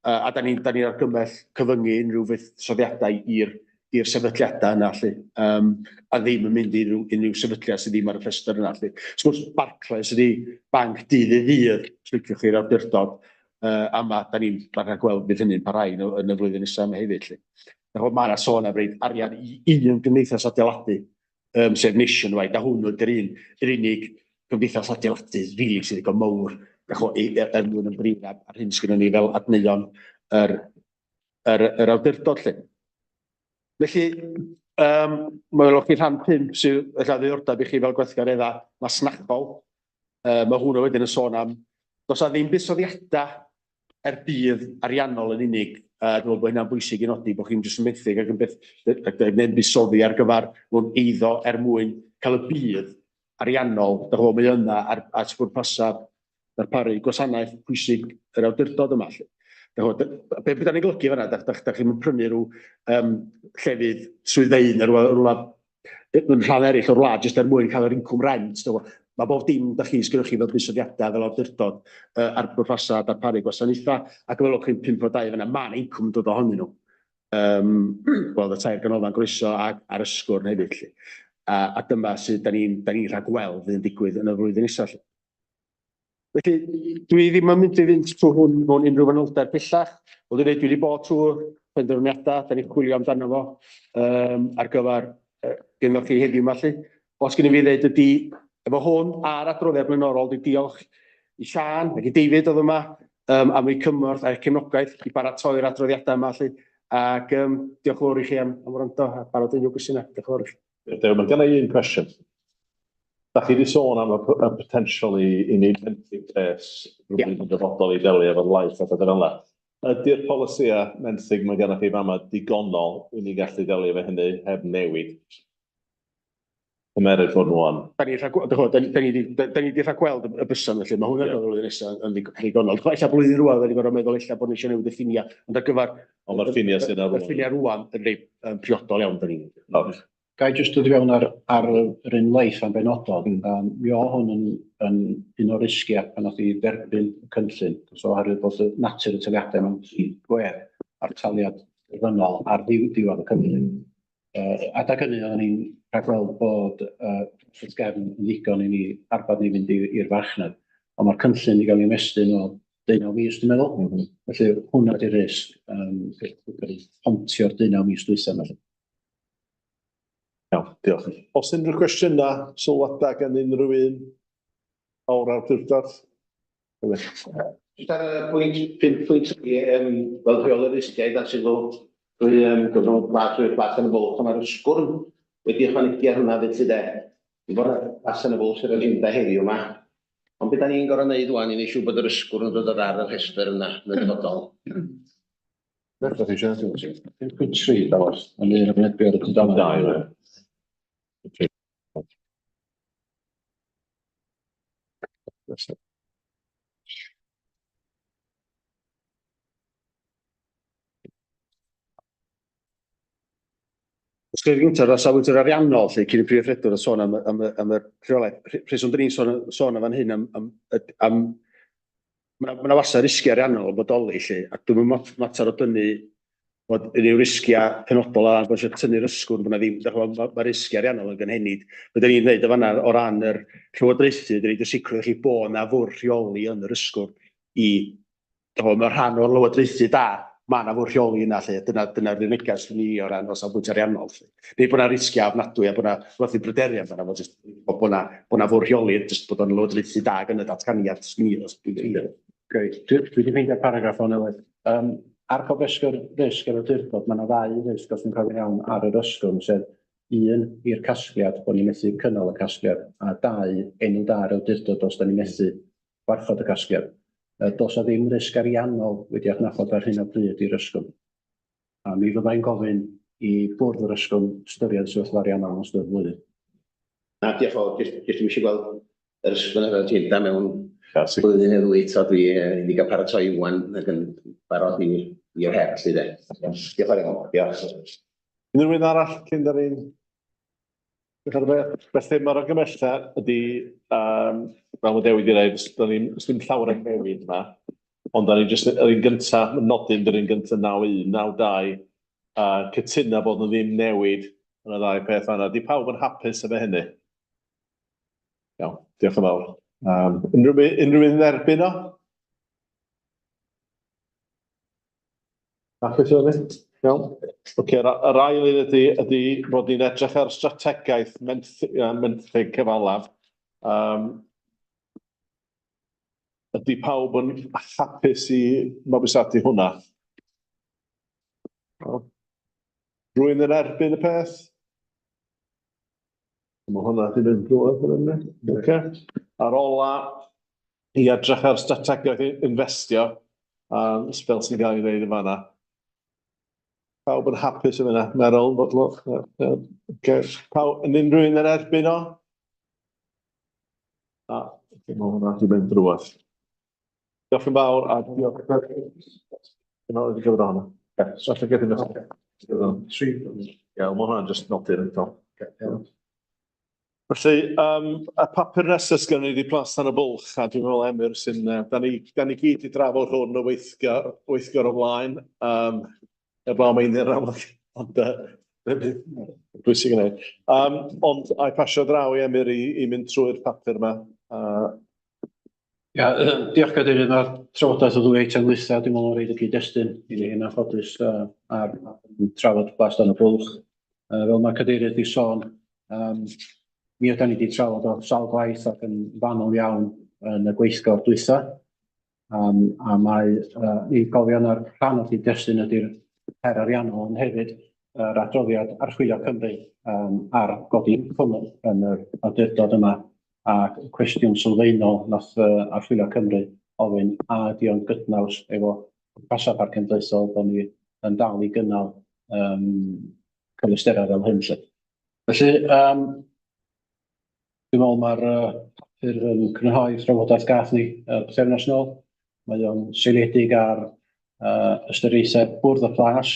H: Uh, a da ni'n ni argymell cyfyngu unrhyw fuddsoddiadau i'r i'r sefydliadau yna, lly. Um, a ddim yn mynd i unrhyw, unrhyw sefydliad sydd ddim ar y rhestr yna, lly. Wrth gwrs, Barclays ydy banc dydd i ddydd, os liciwch chi'r awdurdod, uh, a ma, da ni'n rhagweld bydd hynny'n parhau yn y, yn y flwyddyn nesaf yma hefyd. Lly. Mae yna sôn am reid arian i un gymdeithas adeiladu, um, sef Nationwide, a hwnnw ydy'r un, yr unig gymdeithas adeiladu rili sydd ddigon mawr er mwyn ymdrin ar, ar hyn sgynnon ni fel adneuon yr, yr, yr awdurdod. Lly. Felly, um, mae welwch chi rhan 5 sydd ella ddiddordeb i chi fel gweithgareddau masnachol. Mae hwnnw wedyn yn sôn am, does 'na ddim buddsoddiadau er budd ariannol yn unig. Dwi'n meddwl bod hynna'n bwysig i nodi, bod chi'n jyst yn benthyg ac yn beth, ac yn buddsoddi ar gyfer mewn eiddo er mwyn cael y budd. ariannol, dach ch'mo', mae yna ar at bwrpasau darparu gwasanaeth pwysig yr awdurdod yma 'lly. Dach ch'mod, be be 'dan ni'n golygu fan'na, dach dach dach chi'm yn prynu rhyw yym llefydd swyddfeydd neu rywle rywle mewn rhan eraill o'r wlad jyst er mwyn cael yr incwm rent. Dach ch'mod, mae bob dim dach chi sgynnoch chi fel buddsoddiadau fel awdurdod yy ar bwrpasau darparu gwasanaethau, ac fel welwch chi'n 5.2 fan'na, ma' 'na incwm yn dod ohonyn nhw. Yym wel, y tair ganolfan groeso ac ar Ysgwrn hefyd 'lly. A a dyma sydd 'dan ni'n 'dan ni'n rhagweld fydd yn digwydd yn y flwyddyn nesaf 'lly. Felly, dwi ddim yn mynd i fynd trwy hwn mewn unrhyw fanylder pellach. Fel dwi'n dweud, dwi wedi bod trwy'r penderfyniadau, da ni'n chwilio amdano fo um, ar gyfer uh, gynnwch chi heddiw yma lly. Os gen i fi ddeud ydy, efo hwn a'r adroddiad blaenorol, dwi'n diolch i Siân ac i David oedd yma um, am eu cymorth a'u cefnogaeth i baratoi'r adroddiadau yma lly. Ac um, diolch yn fawr i chi am, am wrando a barod unrhyw gwestiynau. Diolch yn fawr i chi.
B: Dew, mae gen i un cwestiwn. Da chi wedi sôn am y, y potential i, i wneud benthyg pres rhywbryd yn dyfodol i delio efo'r life a pethau fel yna. Ydy'r polisïau menthyg mae gennych chi fama digonol i ni gallu delio efo hynny heb newid? Cymeryd fod nhw yn.
H: Da ni rhag, dych ch'mod, da ni, da ni 'di, da ni 'di rhagweld y bysan felly, mae hwnna'n yeah. flwyddyn nesaf yn ddigonol. Ella blwyddyn rwan, da ni'n gorfod meddwl ella bod ni eisiau newid y ffiniau, ond ar gyfer
B: Ond mae'r ffiniau sydd ar
H: rwan. Y ffiniau rwan yn rei um, priodol iawn, da ni'n.
C: Ga i jyst dod i fewn ar, ar yr un leith yn benodol. Um, mi o hwn yn, yn un o'r risgiau pan nath i dderbyn y cynllun. So oherwydd bod y natur y taliadau mewn tri gwedd a'r taliad terfynol ar ddiwedd y cynllun. Uh, adag hynny oedden ni'n rhagweld bod uh, wrth gefn yn ddigon i ni arbad ni fynd i'r farchnad. Ond mae'r cynllun wedi cael ei ymestyn o deunaw mis, dwi'n meddwl. Mm -hmm. Felly hwnna di'r risg, um, pontio'r deunaw mis dwytha yma.
B: Iawn, diolch. Os unrhyw gwestiynau, sylwadau gan unrhyw un o'r awdurdod?
J: Jyst ar y pwynt 5.3, um, fel rheoli'r risgiau dan sylw drwy um, gyfrwng pla, trwy'r plas yn y bwlch, mae'r ysgwrn wedi ychwanegu ar hwnna fyd sydd e. Dwi'n bod y plas yn y bwlch sydd yn agenda heddiw yma. Ond beth da ni'n gorfod wneud ŵan i wneud siŵr bod yr ysgwrn yn dod ar y rhestr yna yn y dyfodol?
B: Beth ydych chi eisiau?
C: 5.3, dawel. Yn un o'r ar y tudalen.
B: Dau, ie.
H: Os ga'i gyntaf, o safbwynt yr ariannol, lle cyn y prif weithredwr yn sôn am, am, am y rheolaeth, rheswm dyn ni'n sôn, sôn am fan hyn am, am, am mae yna wastad risgiau ariannol yn bodoli, lle, ac dwi'n mynd mater o dynnu bod unrhyw risgiau penodol a bod eisiau tynnu'r ysgwrn, bod yna ddim, mae ma, ma risgiau ariannol yn gynhenid. Be dyn ni'n dweud o fanna o ran yr llywodraethu, dyn ni'n sicrwydd chi bod yna fwrdd rheoli yn yr ysgwrn i Ch'mo' ma' rhan o'r lywodraethu da, ma' 'na fwrdd rheoli yna 'lly, a dyna dyna'r neges i ni o ran o safbwynt ariannol 'lly. Nid bod 'na risgiau ofnadwy a bod 'na rywbeth i bryderu amdano fo, jyst bod 'na bod 'na fwrdd rheoli, jyst bod o'n lywodraethu da yn y datganiad, swn i os dwi'n clir.
C: Grêt. Dwi dwi 'di ffeindio'r paragraff o'n newydd. Yym ar cofrestr risg yr awdurdod, mae 'na ddau risg os dwi'n cofio'n iawn ar yr ysgwrn, sef un i'r casgliad bod ni'n methu cynnal y casgliad, a dau enw da'r awdurdod os 'dan ni'n methu gwarchod y casgliad. Yy does 'na ddim risg ariannol wedi adnabod ar hyn o bryd i'r Ysgwrn. A mi fyddai'n gofyn i bwrdd yr Ysgwrn ystyried y sefyllfa ariannol yn ystod y flwyddyn.
J: Na, diolch yn fawr. Jyst jyst ddim eisiau gweld yr Ysgwrn ar yr agenda mewn blwyddyn neu ddwy eto. Dwi yy wedi cael paratoi ŵan ac yn barod i i'r her 'lly de. Diolch yn fawr iawn. Diolch.
B: Unrhyw un arall cyn da ni'n Felly mae'r argymhelliad ydy, um, fel mae Dewi wedi dweud, da ni'n dim llawer yn newid yma, ond da ni jyst yr un gyntaf, nodyn yr un gyntaf 91, 92, a cytuno bod nhw ddim newid yn y ddau peth yna. Di pawb yn hapus efo hynny? Iawn, diolch yn fawr. Um, unrhyw, unrhyw un yn erbyn o? Hapus efo hynny? Iawn. Oce, yr, yr ail un ydy, ydy bod ni'n edrych ar strategaeth menthyg, menthyg cyfalaf. Um, ydy pawb yn hapus i mabwysiadu hwnna? Rwy'n yn erbyn y peth? Mae hwnna wedi mynd drwodd yn yna. Okay. A'r ola, i edrych ar strategaeth investio, um, fel sy'n cael ei wneud yn fanna. Pawb yn hapus yn fyna, Meryl, okay. Pawb, yn unrhyw un yn erbyn o? Na, dwi'n meddwl hwnna 'di mynd drwadd. Diolch yn fawr a diolch. Dwi'n meddwl wedi cyfro hwnna. So allai gethyn nhw.
A: Tri.
B: Iawn, ma' hwnna'n jyst nodi'r eto. Felly, yym, y papur nesaf sgynnon ni 'di Plas Tan y Bwlch, a dwi'n meddwl Emyr sy'n yy, da ni gyd 'di drafod hwn o weithgar, weithgar o flaen, heblaw am Einir yn amlwg, ond yy, bwysig yn ei. Ond a'i pasio draw i Emyr i mynd trwy'r papur yma.
C: Ia, diolch Cadeirydd. Mae'r trafodaeth o ddwy eitem ddwytha, dwi'n meddwl yn rhoid y cyd-destun i ni yn anffodus ar trafod Plas Dan y Bwlch. Fel mae Cadeirydd wedi sôn, mi ydan ni wedi trafod o sawl gwaith ac yn fanwl iawn yn y gweithgor dwytha. A mae i gofio na'r rhan o'r cyd-destun ydy'r her ariannol, ond hefyd yr adroddiad Archwilio Cymru ar godi incwm yn yr awdurdod yma, a cwestiwn sylfaenol nath Archwilio Cymru ofyn, a ydy o'n gydnaws efo pwrpasau Parc Cenedlaethol bod ni yn dal i gynnal cyfleusterau fel hyn 'lly. Felly, dwi'n meddwl mae'r papur yn crynhoi trafodaeth gath ni pythefnos nôl. Mae o'n seiliedig ar ystyriaethau Bwrdd y Plas,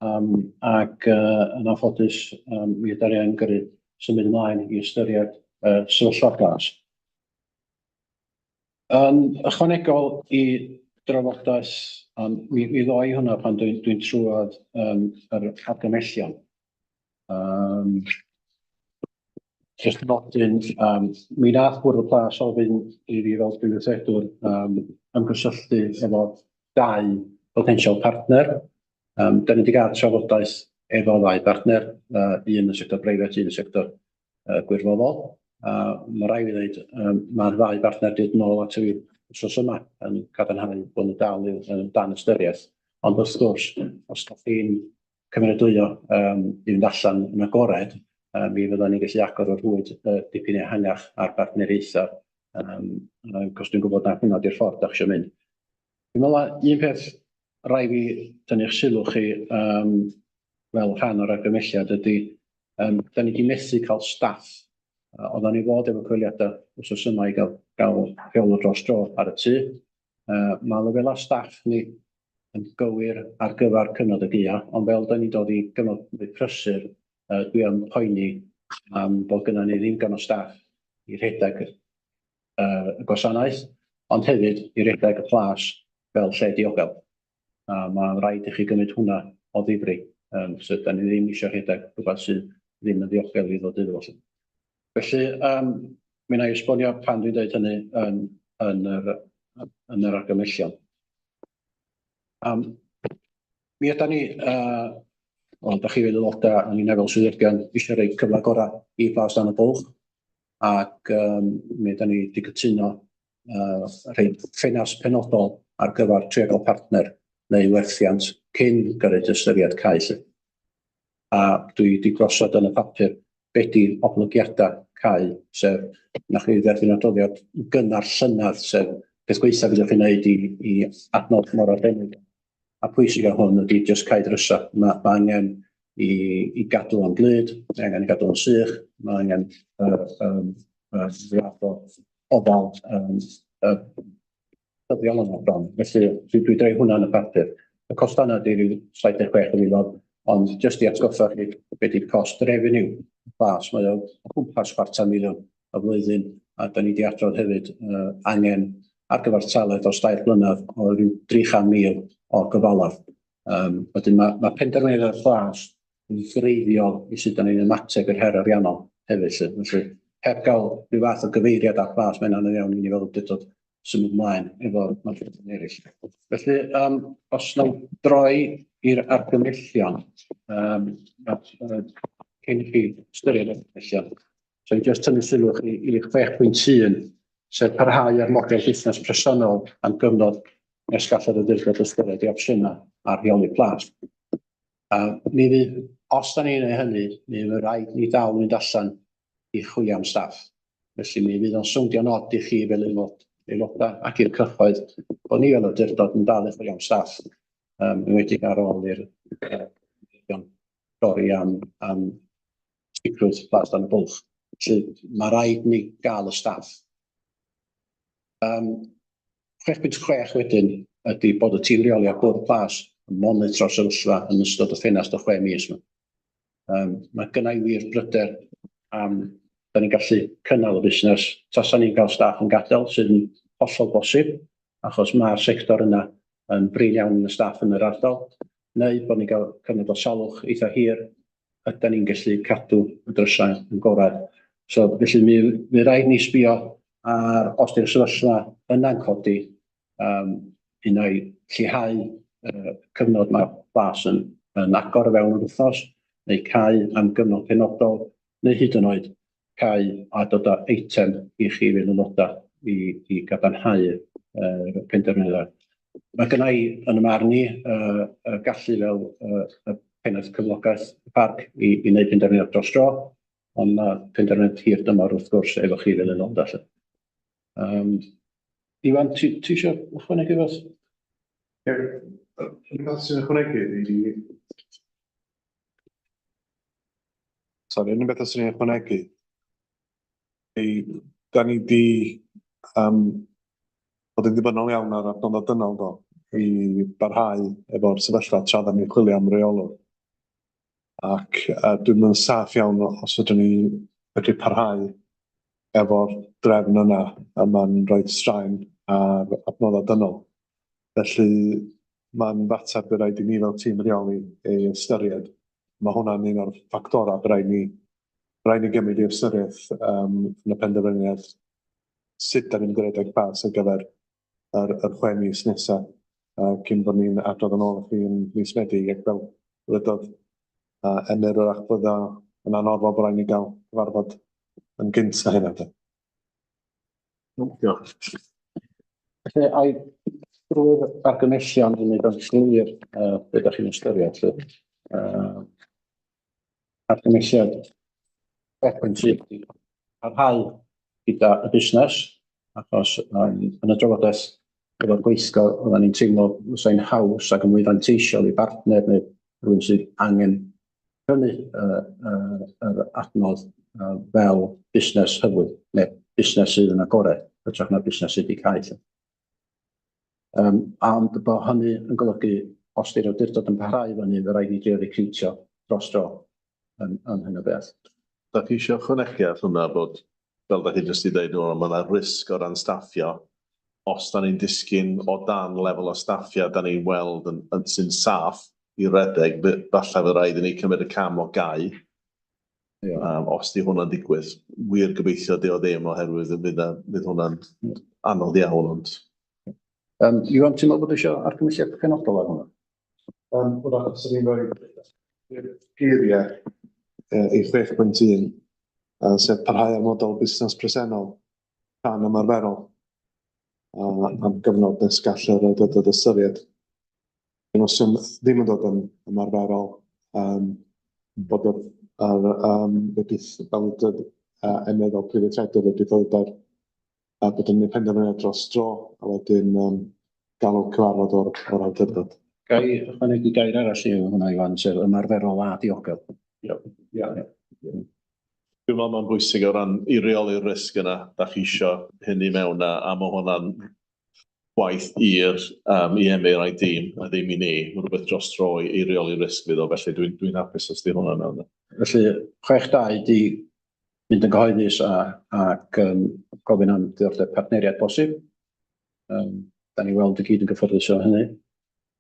C: ac yn anffodus mi ydan ni yn gyrru symud ymlaen i ystyried sefyllfa'r Plas. Yn ychwanegol i drafodaeth, mi ddoi hwnna pan dwi'n dwi trwad yr argymhellion. Jyst nodyn, mi nath Bwrdd y Plas ofyn i fi fel Prif Weithredwr ymgysylltu efo dau potensial partner. Da ni wedi cael trafodaeth efo ddau bartner, un yn y sector breifat, un yn y sector gwirfoddol. A mae rhaid fi ddweud, mae'r ddau bartner wedi dod nôl ato fi wythnos yma yn cadarnhau bod nhw dal yn dan ystyriaeth. Ond wrth gwrs, os da chi'n cymeradwyo i fynd allan yn agored, mi fyddan ni'n gallu agor y rhwyd dipyn ehangach ar bartneriaethau, cos dwi'n gwybod na hwnna di'r ffordd dach chi isio mynd. Dwi'n meddwl na un peth rhaid fi dynnu'ch sylw chi fel rhan o'r argymhelliad ydy, da ni wedi methu cael staff. Oeddan ni fod efo cyfweliadau wythnos yma i gael, gael rheolwr dros dro ar y tŷ. Mae lefelau staff ni yn gywir ar gyfer cyfnod y gaea, ond fel da ni'n dod i gyfnod mwy prysur, dwi yn poeni am bod gynnon ni ddim digon o staff i rhedeg y gwasanaeth, ond hefyd i redeg y plas fel lle diogel. A mae'n rhaid i chi gymryd hwnna o ddifri. So da ni ddim eisiau rhedeg rhywbeth sydd ddim yn ddiogel i ddod iddo fo. Felly, mi wna i esbonio pan dwi'n dweud hynny yn yr argymhellion. Mi ydan ni, wel, da chi fel aelodau, a ni'n fel swyddogion, eisiau rhoi cyfle gorau i Blas Dan y Bwlch, ac mi ydan ni wedi cytuno rhoi ffenast penodol ar gyfer trio gael partner neu werthiant cyn gyrraedd ystyried cau 'lly. A dwi wedi gosod yn y papur be di oblygiadau cau, sef nach chi dderbyn adroddiad gynnar llynedd, sef peth gwaetha fedrwch chi wneud i adnodd mor arbennig a pwysig â hwn ydy jyst cau drysau. Mae angen i gadw o'n glyd, mae angen i gadw o'n sych, mae angen fath o ofal dyddiol yna bron. Felly dwi droi hwnna yn y papur. Y cost yna ydy rhyw 76 o filoedd, ond jyst i atgoffa chi be di cost revenue y plas, mae o o gwmpas 250,000 y flwyddyn, a da ni wedi adrodd hefyd angen ar gyfartaledd dros 2 blynedd o ryw 300,000 o gyfalaf. Wedyn mae penderfyniad y plas yn greiddiol i sut da ni'n ymateb i'r her ariannol hefyd 'lly. Felly, heb gael rhyw fath o gyfeiriad ar plas, mae'n anodd iawn i ni fel awdurdod symud ymlaen efo materion eraill. Felly, os na droi i'r argymhellion, cyn i chi ystyried yr argymhellion, so i jyst tynnu sylw chi i 6.1, sef parhau â'r model busnes presennol am gyfnod nes gall yr awdurdod ystyried ei opsiynau ar rheoli plas. A mi fydd, os da ni'n ei hynny, mi fydd rhaid ni dal mynd allan i chwilio am staff. Felly mi fydd o'n sowndio'n od i chi fel aelodau ac i'r cyhoedd bod ni fel awdurdod yn dal i chwilio am staff, enwedig ar ôl i'r dorri am sicrwydd Plas Dan y Bwlch. Felly ma' raid ni gael y staff. 6.6 wedyn ydy bod y tîm rheoli a bwrdd plas yn monitro sefyllfa yn ystod y ffenast o 6 mis 'ma. Mae gynna i wir bryder am da ni'n gallu cynnal y busnes tasa ni'n cael staff yn gadael, sydd yn hollol bosib, achos mae'r sector yna yn brin iawn yn y staff yn yr ardal, neu bod ni'n cael cyfnod o salwch eitha hir, ydan ni'n gallu cadw y drysau yn gorau. So felly mi, mi rhaid ni sbio ar os di'r sefyllfa yna'n codi, un ai lleihau cyfnod mae plas yn agor o fewn yr wythnos, neu cau am gyfnod penodol, neu hyd yn oed cau a dod â eitem i chi fel aelodau i gadarnhau yr penderfyniad. Mae gynna i yn y marn i y gallu fel y pennaeth cyflogaeth y parc i wneud penderfyniad dros dro, ond mae penderfyniad hir dymor wrth gwrs efo chi fel aelodau 'lly. Iwan, ti eisiau ychwanegu rhywbeth?
A: Ie, un peth sy'n ychwanegu ydi... Sori, un beth sy'n ychwanegu ydi, da ni di bod yn ddibynnol iawn ar adnoddau dynol do, i barhau efo'r sefyllfa tra da ni'n chwilio am reolwr. Ac dwi'n yn saff iawn os ydyn ni wedi parhau efo'r drefn yna, a mae'n rhoi straen ar adnoddau dynol. Felly mae'n fater by raid i ni fel tîm rheoli ei ystyried. Mae hwnna'n un o'r ffactorau by raid ni gymryd i ystyriaeth yn y penderfyniad sut da ni'n mynd i redeg plas ar gyfer yr 6 mis nesaf, cyn bod ni'n adrodd yn ôl i chi yn mis Medi, ac fel ddywedodd Emyr, wrach bydda yn anorfod bod rhaid ni gael cyfarfod yn gynt na hynna. De.
C: Diolch. Felly, ai drwy'r argymhellion i wneud o'n glir be ydych chi'n ystyried, lly? Argymhelliad 6.3 parhau gyda y busnes, achos yn y drafodaeth efo'r gweithgor, oedden ni'n teimlo fysa'n haws ac yn mwy fanteisiol i bartner neu rhywun sydd angen prynu yr adnodd fel busnes hyfwyd, neu busnes sydd yn agored, hytrach na busnes sydd wedi cau. Lly. Ond bod hynny yn golygu, os di'r awdurdod yn parhau fyny, fe raid ni drio recriwtio dros dro yn hyn o beth.
B: Da chi eisiau ychwanegu at hwnna bod, fel da chi jyst i ddeud, mae yna risg o ran staffio. Os da ni'n disgyn o dan lefel o staffio da ni'n weld yn sy'n saff i redeg, falle fe rhaid i ni cymryd y cam o gau. Os di hwnna'n digwydd, wir gobeithio di o ddim, oherwydd fydd hwnna'n anodd iawn, ond...
C: Iwan, ti'n meddwl bod eisiau argymhelliad penodol ar hwnna?
A: Wrach, os ydyn ni'n rhoi geiriau i 6.1, sef parhau â'r model busnes presennol rhan ymarferol am gyfnod nes gall yr awdurdod ystyried. Os yw'n ddim yn dod yn ymarferol, bod yr wedi fel Emyr fel prif weithredwr wedi dod ar a bod yn gwneud penderfyniad dros dro, a wedyn galw cyfarfod o'r awdurdod.
C: Ga i ychwanegu gair arall i hwnna, Iwan, sef ymarferol a diogel.
B: Ia. Dwi'n meddwl mae'n bwysig o ran i reoli'r risg yna, da chi isio hynny mewn a mae hwnna'n gwaith i'r i Emyr a'i dîm, a ddim i ni, mae'n rhywbeth dros dro i reoli'r risg fydd o, felly dwi'n hapus os di hwnna mewn.
C: Felly, 6.2 di mynd yn gyhoeddus ac gofyn am ddiddordeb partneriaid posib. Da ni weld i gyd yn gyfforddus o hynny.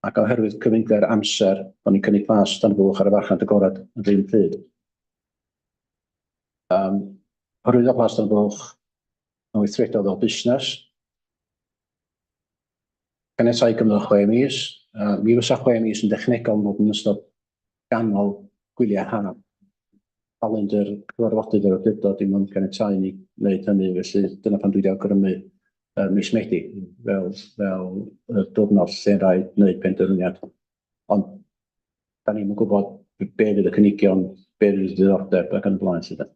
C: Ac oherwydd cyfyngder amser, bod ni'n cynnig plas Dan y Bwlch ar y farchnad agored yn yr un pryd. Hyrwyddo Plas Dan y Bwlch yn weithredol fel busnes. Caniatáu gyfnod o 6 mis. Mi fysa 6 mis yn dechnegol yn bod yn ystod ganol gwyliau haf. Calendr cyfarfodydd yr awdurdod dim ond caniatáu ni wneud hynny, felly dyna pan dwi wedi awgrymu mis Medi fel y diwrnod lle'n rhaid wneud penderfyniad. Ond da ni'm yn gwybod be fydd y cynigion, be fydd y diddordeb ac yn y blaen. Lly.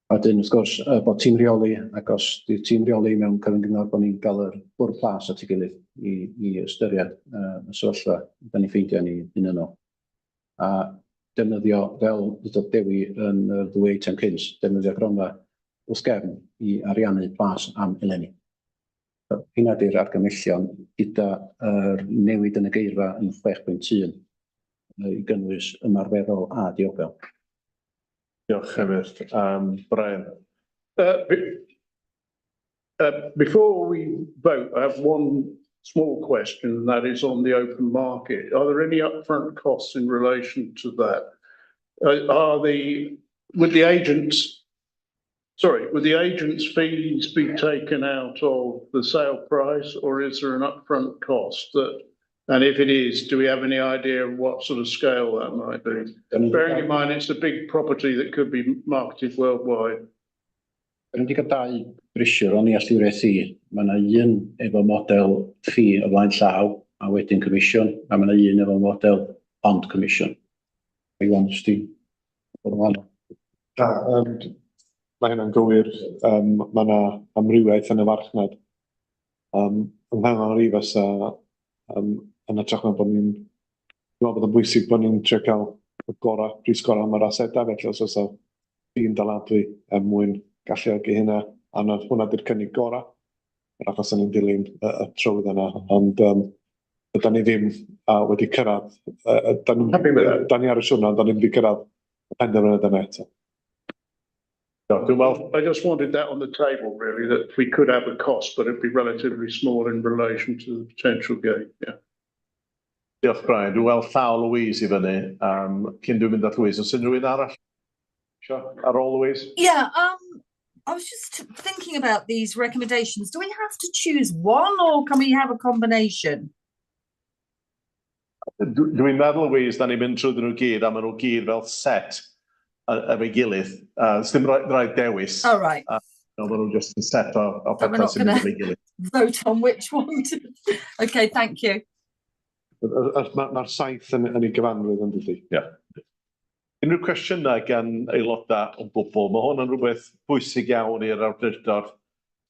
C: A wedyn, wrth gwrs, bod tîm rheoli, ac os di'r tîm rheoli mewn cyfyng-gyngor, bod ni'n cael yr bwrdd plas at ei gilydd i ystyried y sefyllfa da ni'n ffeindio ni un yno. A defnyddio, fel ddudodd Dewi yn y ddwy eitem cynt, defnyddio gronfa wrth gefn i ariannu plas am eleni. Hynna di'r argymhellion gyda yr newid yn y geirfa yn 6.1 i gynnwys ymarferol a diogel.
B: Diolch Emyr. Brian.
D: Before we vote, I have one small question, and that is on the open market. Are there any upfront costs in relation to that? Are the, would the agents, sorry, would the agents' fees be taken out of the sale price, or is there an upfront cost that, and if it is, do we have any idea of what sort of scale that might be? Bearing in mind it's a big property that could be marketed worldwide.
C: Da ni wedi cael dau brisiwr o'n nealltwriaeth i. Mae yna un efo model ffi o flaen llaw a wedyn comisiwn, a mae yna un efo model ond comisiwn. Iwan, os ti bod yn wahanol.
A: Na, mae hynna'n gywir. Mae yna amrywiaeth yn y farchnad. Yng nghanol i fysa, yn hytrach na bod ni'n, dwi'n meddwl bod yn bwysig bod ni'n trio cael y gorau, pris gorau am yr asedau, felly os oes ffi'n daladwy er mwyn galluogi hynna, a na, hwnna di'r cynnig gorau, yr achos o'n ni'n dilyn y trywydd yna, ond da ni ddim wedi cyrraedd, da ni,
D: Happy with that.
A: da ni ar y siwrna, ond da ni'n wedi cyrraedd y penderfyniad yna eto.
B: Dwi'n meddwl,
D: I just wanted that on the table, really, that we could have a cost, but it'd be relatively small in relation to the potential gain. Yeah.
B: Diolch Brian. Dwi'n weld llaw Louise i fyny. Cyn dwi'n mynd at Louise. Oes unrhyw un arall? Sure. Ar ôl Louise?
K: Yeah, I was just thinking about these recommendations. Do we have to choose one or can we have a combination?
B: Dwi'n meddwl, Louise, da ni'n mynd trwy nhw gyd, a maen nhw gyd fel set efo'i gilydd. Sdim rhaid dewis.
K: All right.
B: No, maen nhw just yn set o
K: So we're
B: pethau
K: not
B: sy'n mynd
K: gonna
B: efo'i gilydd.
K: vote on which one to... Okay, thank you.
A: Mae'r saith yn ei gyfanrwydd yn dydi?
B: Ie. Unrhyw cwestiynau gan aelodau o gwbl? Mae hwn yn rhywbeth bwysig iawn i'r awdurdod.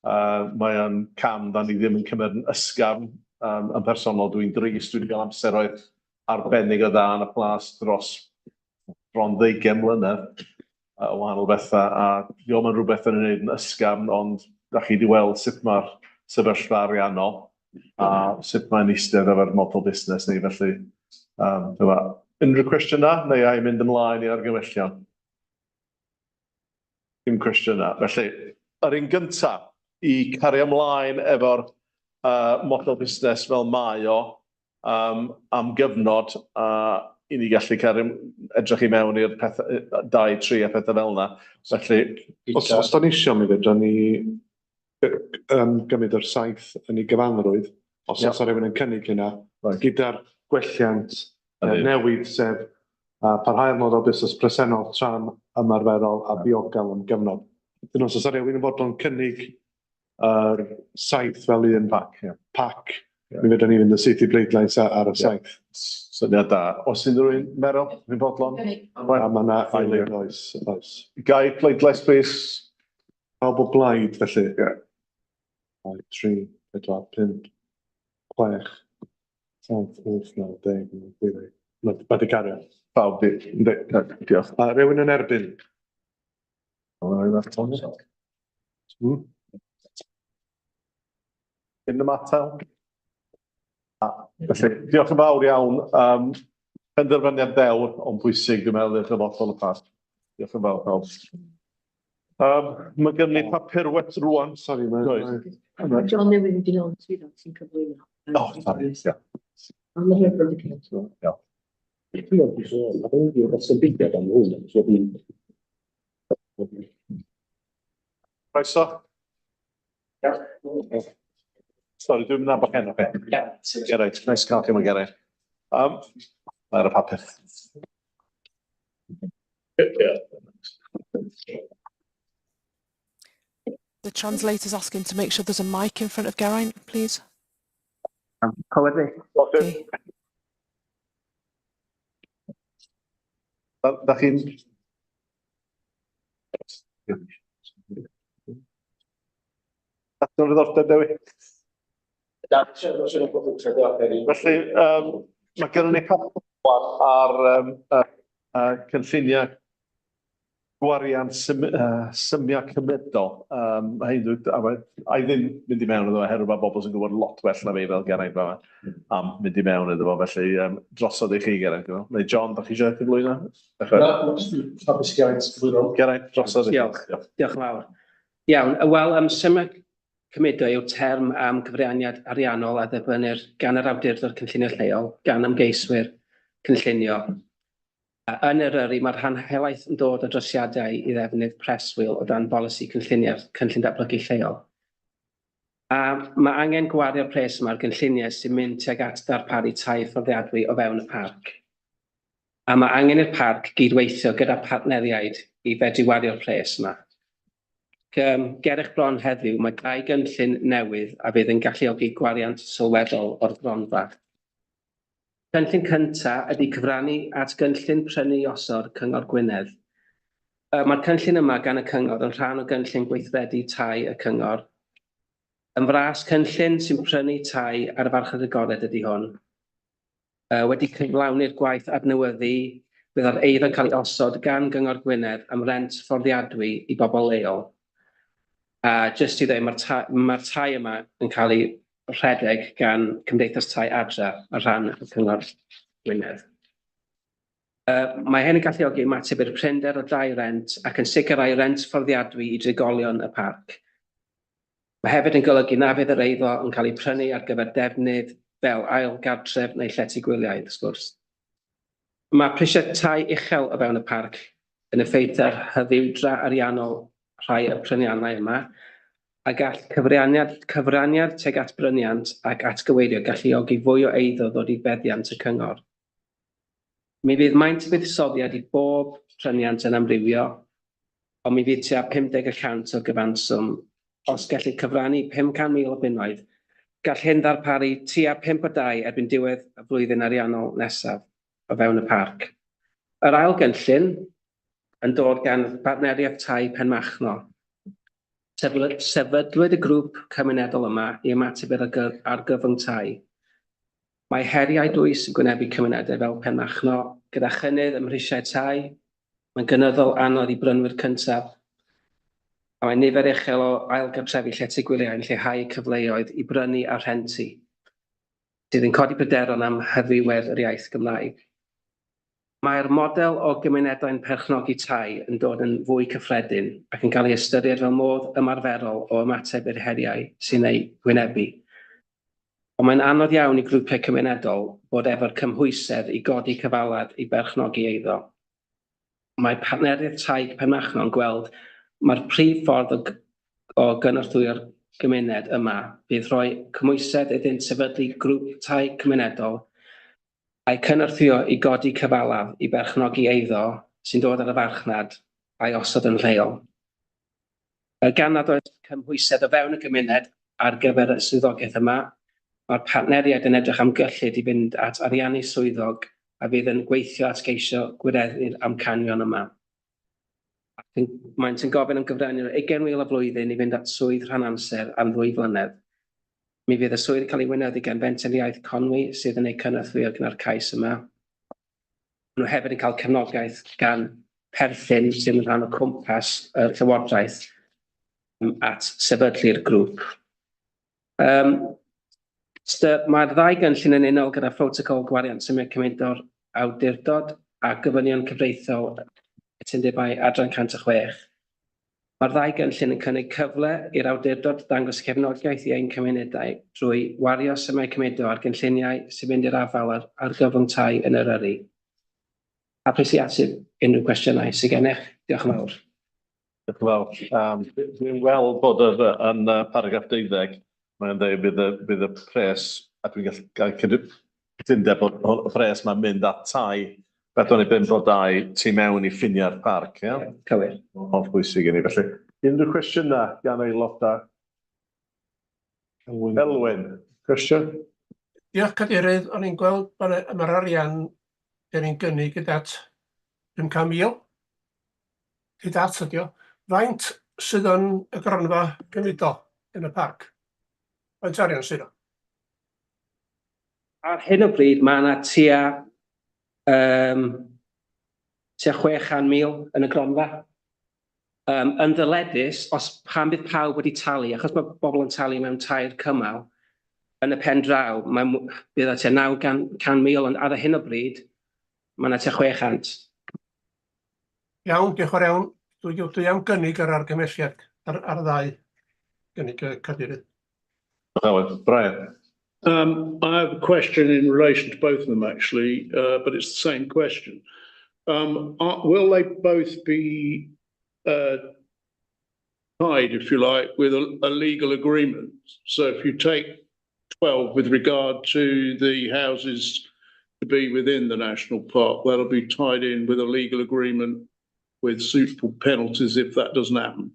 B: Mae o'n cam da ni ddim yn cymryd yn ysgafn. Yn personol, dwi'n drist, dwi wedi cael amseroedd arbennig o dda yn y plas dros bron 20 mlynedd o wahanol bethau, a dio'm yn rhywbeth yn ei wneud yn ysgafn, ond da chi wedi weld sut mae'r sefyllfa ariannol a sut mae'n eistedd efo'r model busnes ni, felly dyma. Unrhyw cwestiynau, neu ai mynd ymlaen i argymhellion? Dim cwestiynau. Felly, yr un gynta i cario ymlaen efo'r model busnes fel mae o am gyfnod i ni gallu cario edrych i mewn i'r pethau, dau, tri a pethau fel yna. Felly,
A: Os da ni isio, mi fedra ni gymryd yr saith yn ei gyfanrwydd, os oes rhywun yn cynnig hynna, gyda'r gwelliant newid, sef parhau'r model busnes presennol tra'n ymarferol a diogel am gyfnod. Dyn os oes rhywun yn fodlon cynnig yr saith fel un
B: pac, ie.
A: Pac, mi fedra ni fynd yn syth i bleidlais ar y saith.
B: Syniad da. Os unrhyw un, Meryl, fi'n bodlon?
A: A mae yna eilydd, oes.
B: Gai pleidlais, please?
A: Pawb o blaid, felly? Ie. 2, 3, 4, 5, 6, 7, 8, 9, 10, 11. Mae di cario.
B: Pawb di. Yndi, diolch.
A: A rhywun yn erbyn?
B: Dim ymatal? A, felly, diolch yn fawr iawn. Penderfyniad dewr, ond bwysig, dwi'n meddwl, i'r dyfodol y plas. Diolch yn fawr, pawb. Mae gen ni papur wet rwan.
A: Sorry, mae
B: Oes.
G: Mae John newydd wedi nôl swyddog sy'n cyflwyno.
B: O, sorry, ie.
G: Am y head of the council.
B: Iawn.
C: Dwi'n meddwl bod yn byd am hwn, so dwi'n
B: Croeso. Sori, dwi'n mynd nabod heno chi. Geraint, nice cael chi yma, Geraint. Mae'r papur.
D: Yeah.
L: The translator's asking to make sure there's a mic in front of Geraint, please.
G: Clywed fi.
L: Okay.
B: Da chi'n... Dach chi'n ddiddordeb, Dewi? Felly, mae gennym ni papur ar Cynlluniau gwariant symiau cymedol. Ma' hyn a a i ddim mynd i mewn iddo fo oherwydd ma' bobl sy'n gwybod lot well na fi fel Geraint fama am mynd i mewn iddo fo, felly drosodd i chi Geraint, dwi'n meddwl. Neu John, dach chi eisiau cyflwyno?
A: Na, hapus i Geraint cyflwyno.
B: Geraint, drosodd i chi.
M: Diolch. Diolch yn fawr. Iawn, wel, symiau cymudo yw'r term am gyfraniad ariannol a dderbynnir gan yr Awdurdod Cynllunio Lleol, gan ymgeiswyr cynllunio. Yn Eryri, mae'r rhan helaeth yn dod o drosiadau i ddefnydd preswyl o dan bolisi cynlluniau'r Cynllun Datblygu Lleol. A mae angen gwario'r pres yma ar gynlluniau sy'n mynd tuag at ddarparu tai fforddiadwy o fewn y parc. A mae angen i'r parc gydweithio gyda partneriaid i fedru wario'r pres yma. Ger eich bron heddiw, mae dau gynllun newydd a fydd yn galluogi gwariant sylweddol o'r gronfa. Cynllun cyntaf ydy cyfrannu at gynllun prynu i osod Cyngor Gwynedd. Mae'r cynllun yma gan y Cyngor yn rhan o gynllun gweithredu tai y Cyngor. Yn fras, cynllun sy'n prynu tai ar y farchnad agored ydy hwn. Wedi cyflawni'r gwaith adnewyddu, bydd eiddo'n cael ei osod gan Gyngor Gwynedd am rent fforddiadwy i bobl leol. A jyst i ddweud, mae'r tai, mae tai yma yn cael ei rhedeg gan Cymdeithas Tai Adra ar rhan y Cyngor Gwynedd. Mae hyn yn galluogi ymateb i'r prinder o dai rent ac yn sicrhau rent fforddiadwy i drigolion y parc. Mae hefyd yn golygu na fydd yr eiddo yn cael eu prynu ar gyfer defnydd fel ail gartref neu llety gwyliau, wrth gwrs. Mae prisiau tai uchel o fewn y parc yn effeithio ar hyfywdra ariannol rhai o'r pryniannau yma, a gall cyfraniad, cyfraniad tuag at bryniant ac atgyweirio galluogi fwy o eiddo ddod i feddiant y cyngor. Mi fydd maint y buddsoddiad i bob pryniant yn amrywio, ond mi fydd tua 50 y cant o'r gyfanswm. Os gellir cyfrannu 500,000 o bunnoedd, gall hyn ddarparu tua 5 o dai erbyn diwedd y flwyddyn ariannol nesaf o fewn y parc. Yr ail gynllun yn dod gan Bartneriaeth Tai Penmachno. Sefydlwyd y grŵp cymunedol yma i ymateb i'r argyfwng tai. Mae heriau dwys yn gwynebu cymunedau fel Penmachno, gyda chynnydd ym mhrisiau tai, mae'n gynyddol anodd i brynwyr cyntaf, a mae nifer uchel o ailgartrefi llety gwyliau yn lleihau cyfleoedd i brynu a rhentu, sydd yn codi pryderon am hyfywedd yr iaith Gymraeg. Mae'r model o gymunedau'n perchnogi tai yn dod yn fwy cyffredin ac yn cael ei ystyried fel modd ymarferol o ymateb i'r heriau sy'n eu hwynebu. Ond mae'n anodd iawn i grwpiau cymunedol fod efo'r cymhwysedd i godi cyfalaf i berchnogi eiddo. Mae Partneriaeth Tai Penmachno yn gweld mae'r prif ffordd o, o gynorthwyo'r gymuned yma fydd rhoi cymhwysedd iddynt sefydlu grŵp tai cymunedol a'u cynorthwyo i godi cyfalaf i berchnogi eiddo sy'n dod ar y farchnad a'i osod yn lleol. Gan nad oes cymhwysedd o fewn y gymuned ar gyfer y swyddogaeth yma, mae'r partneriaid yn edrych am gyllid i fynd at ariannu swyddog a fydd yn gweithio at geisio gwireddu'r amcanion yma. Ac yn, maent yn gofyn am gyfrannu o 20,000 y flwyddyn i fynd at swydd rhan amser am ddwy flynedd. Mi fydd y swydd yn cael ei weinyddu gan Fenter Iaith Conwy sydd yn eu cynorthwyo gyda'r cais yma. Maen nhw hefyd yn cael cefnogaeth gan Perthyn sydd yn rhan o cwmpas y Llywodraeth at sefydlu'r grŵp. Mae'r ddau gynllun yn unol gyda phrotocol gwariant symiau cymunedol awdurdod a gofynion cyfreithiol cytundebau adran 106. Mae'r ddau gynllun yn cynnig cyfle i'r awdurdod ddangos cefnogaeth i ein cymunedau drwy wario symiau cymudo ar gynlluniau sy'n mynd i'r afael â'r argyfwng tai yn Eryri. Hapus i ateb unrhyw gwestiynau sydd gennych. Diolch yn fawr.
B: Diolch yn fawr. Dwi'n gweld bod yr, yn paragraff 12, mae'n dweud bydd y pres, a dwi'n gallu cael cytundeb bod y pres mae'n mynd at tai 4 neu 5 o dai tu mewn i ffiniau'r parc, ie?
M: Ie, cywir.
B: Holl bwysig i ni, felly.
A: Unrhyw cwestiynau gan aelodau?
I: Elwyn.
B: Elwyn,
A: cwestiwn?
E: Diolch Cadeirydd, o'n i'n gweld bod mae'r arian dyn ni'n gynnig gyda at 500,000. Hyd at ydi o. Faint sydd yn y gronfa gymunedol yn y parc? Faint arian sydd yno?
M: Ar hyn o bryd mae yna tua tua 600,000 yn y gronfa. Um, yn ddyledus, os pan bydd pawb wedi talu, achos mae bobl yn talu mewn tair cymal, yn y pen draw, mae, bydd o tua 900,000, ond ar y hyn o bryd, mae yna tua 600.
E: Iawn, diolch yn fawr iawn. Dwi, dwi am gynnig yr argymhelliad ar, ar y ddau gynnig y cadeirydd.
B: Brian.
D: I have a question in relation to both of them actually, but it's the same question. Will they both be tied, if you like, with a legal agreement? So if you take 12 with regard to the houses to be within the national park, that'll be tied in with a legal agreement with suitable penalties if that doesn't happen.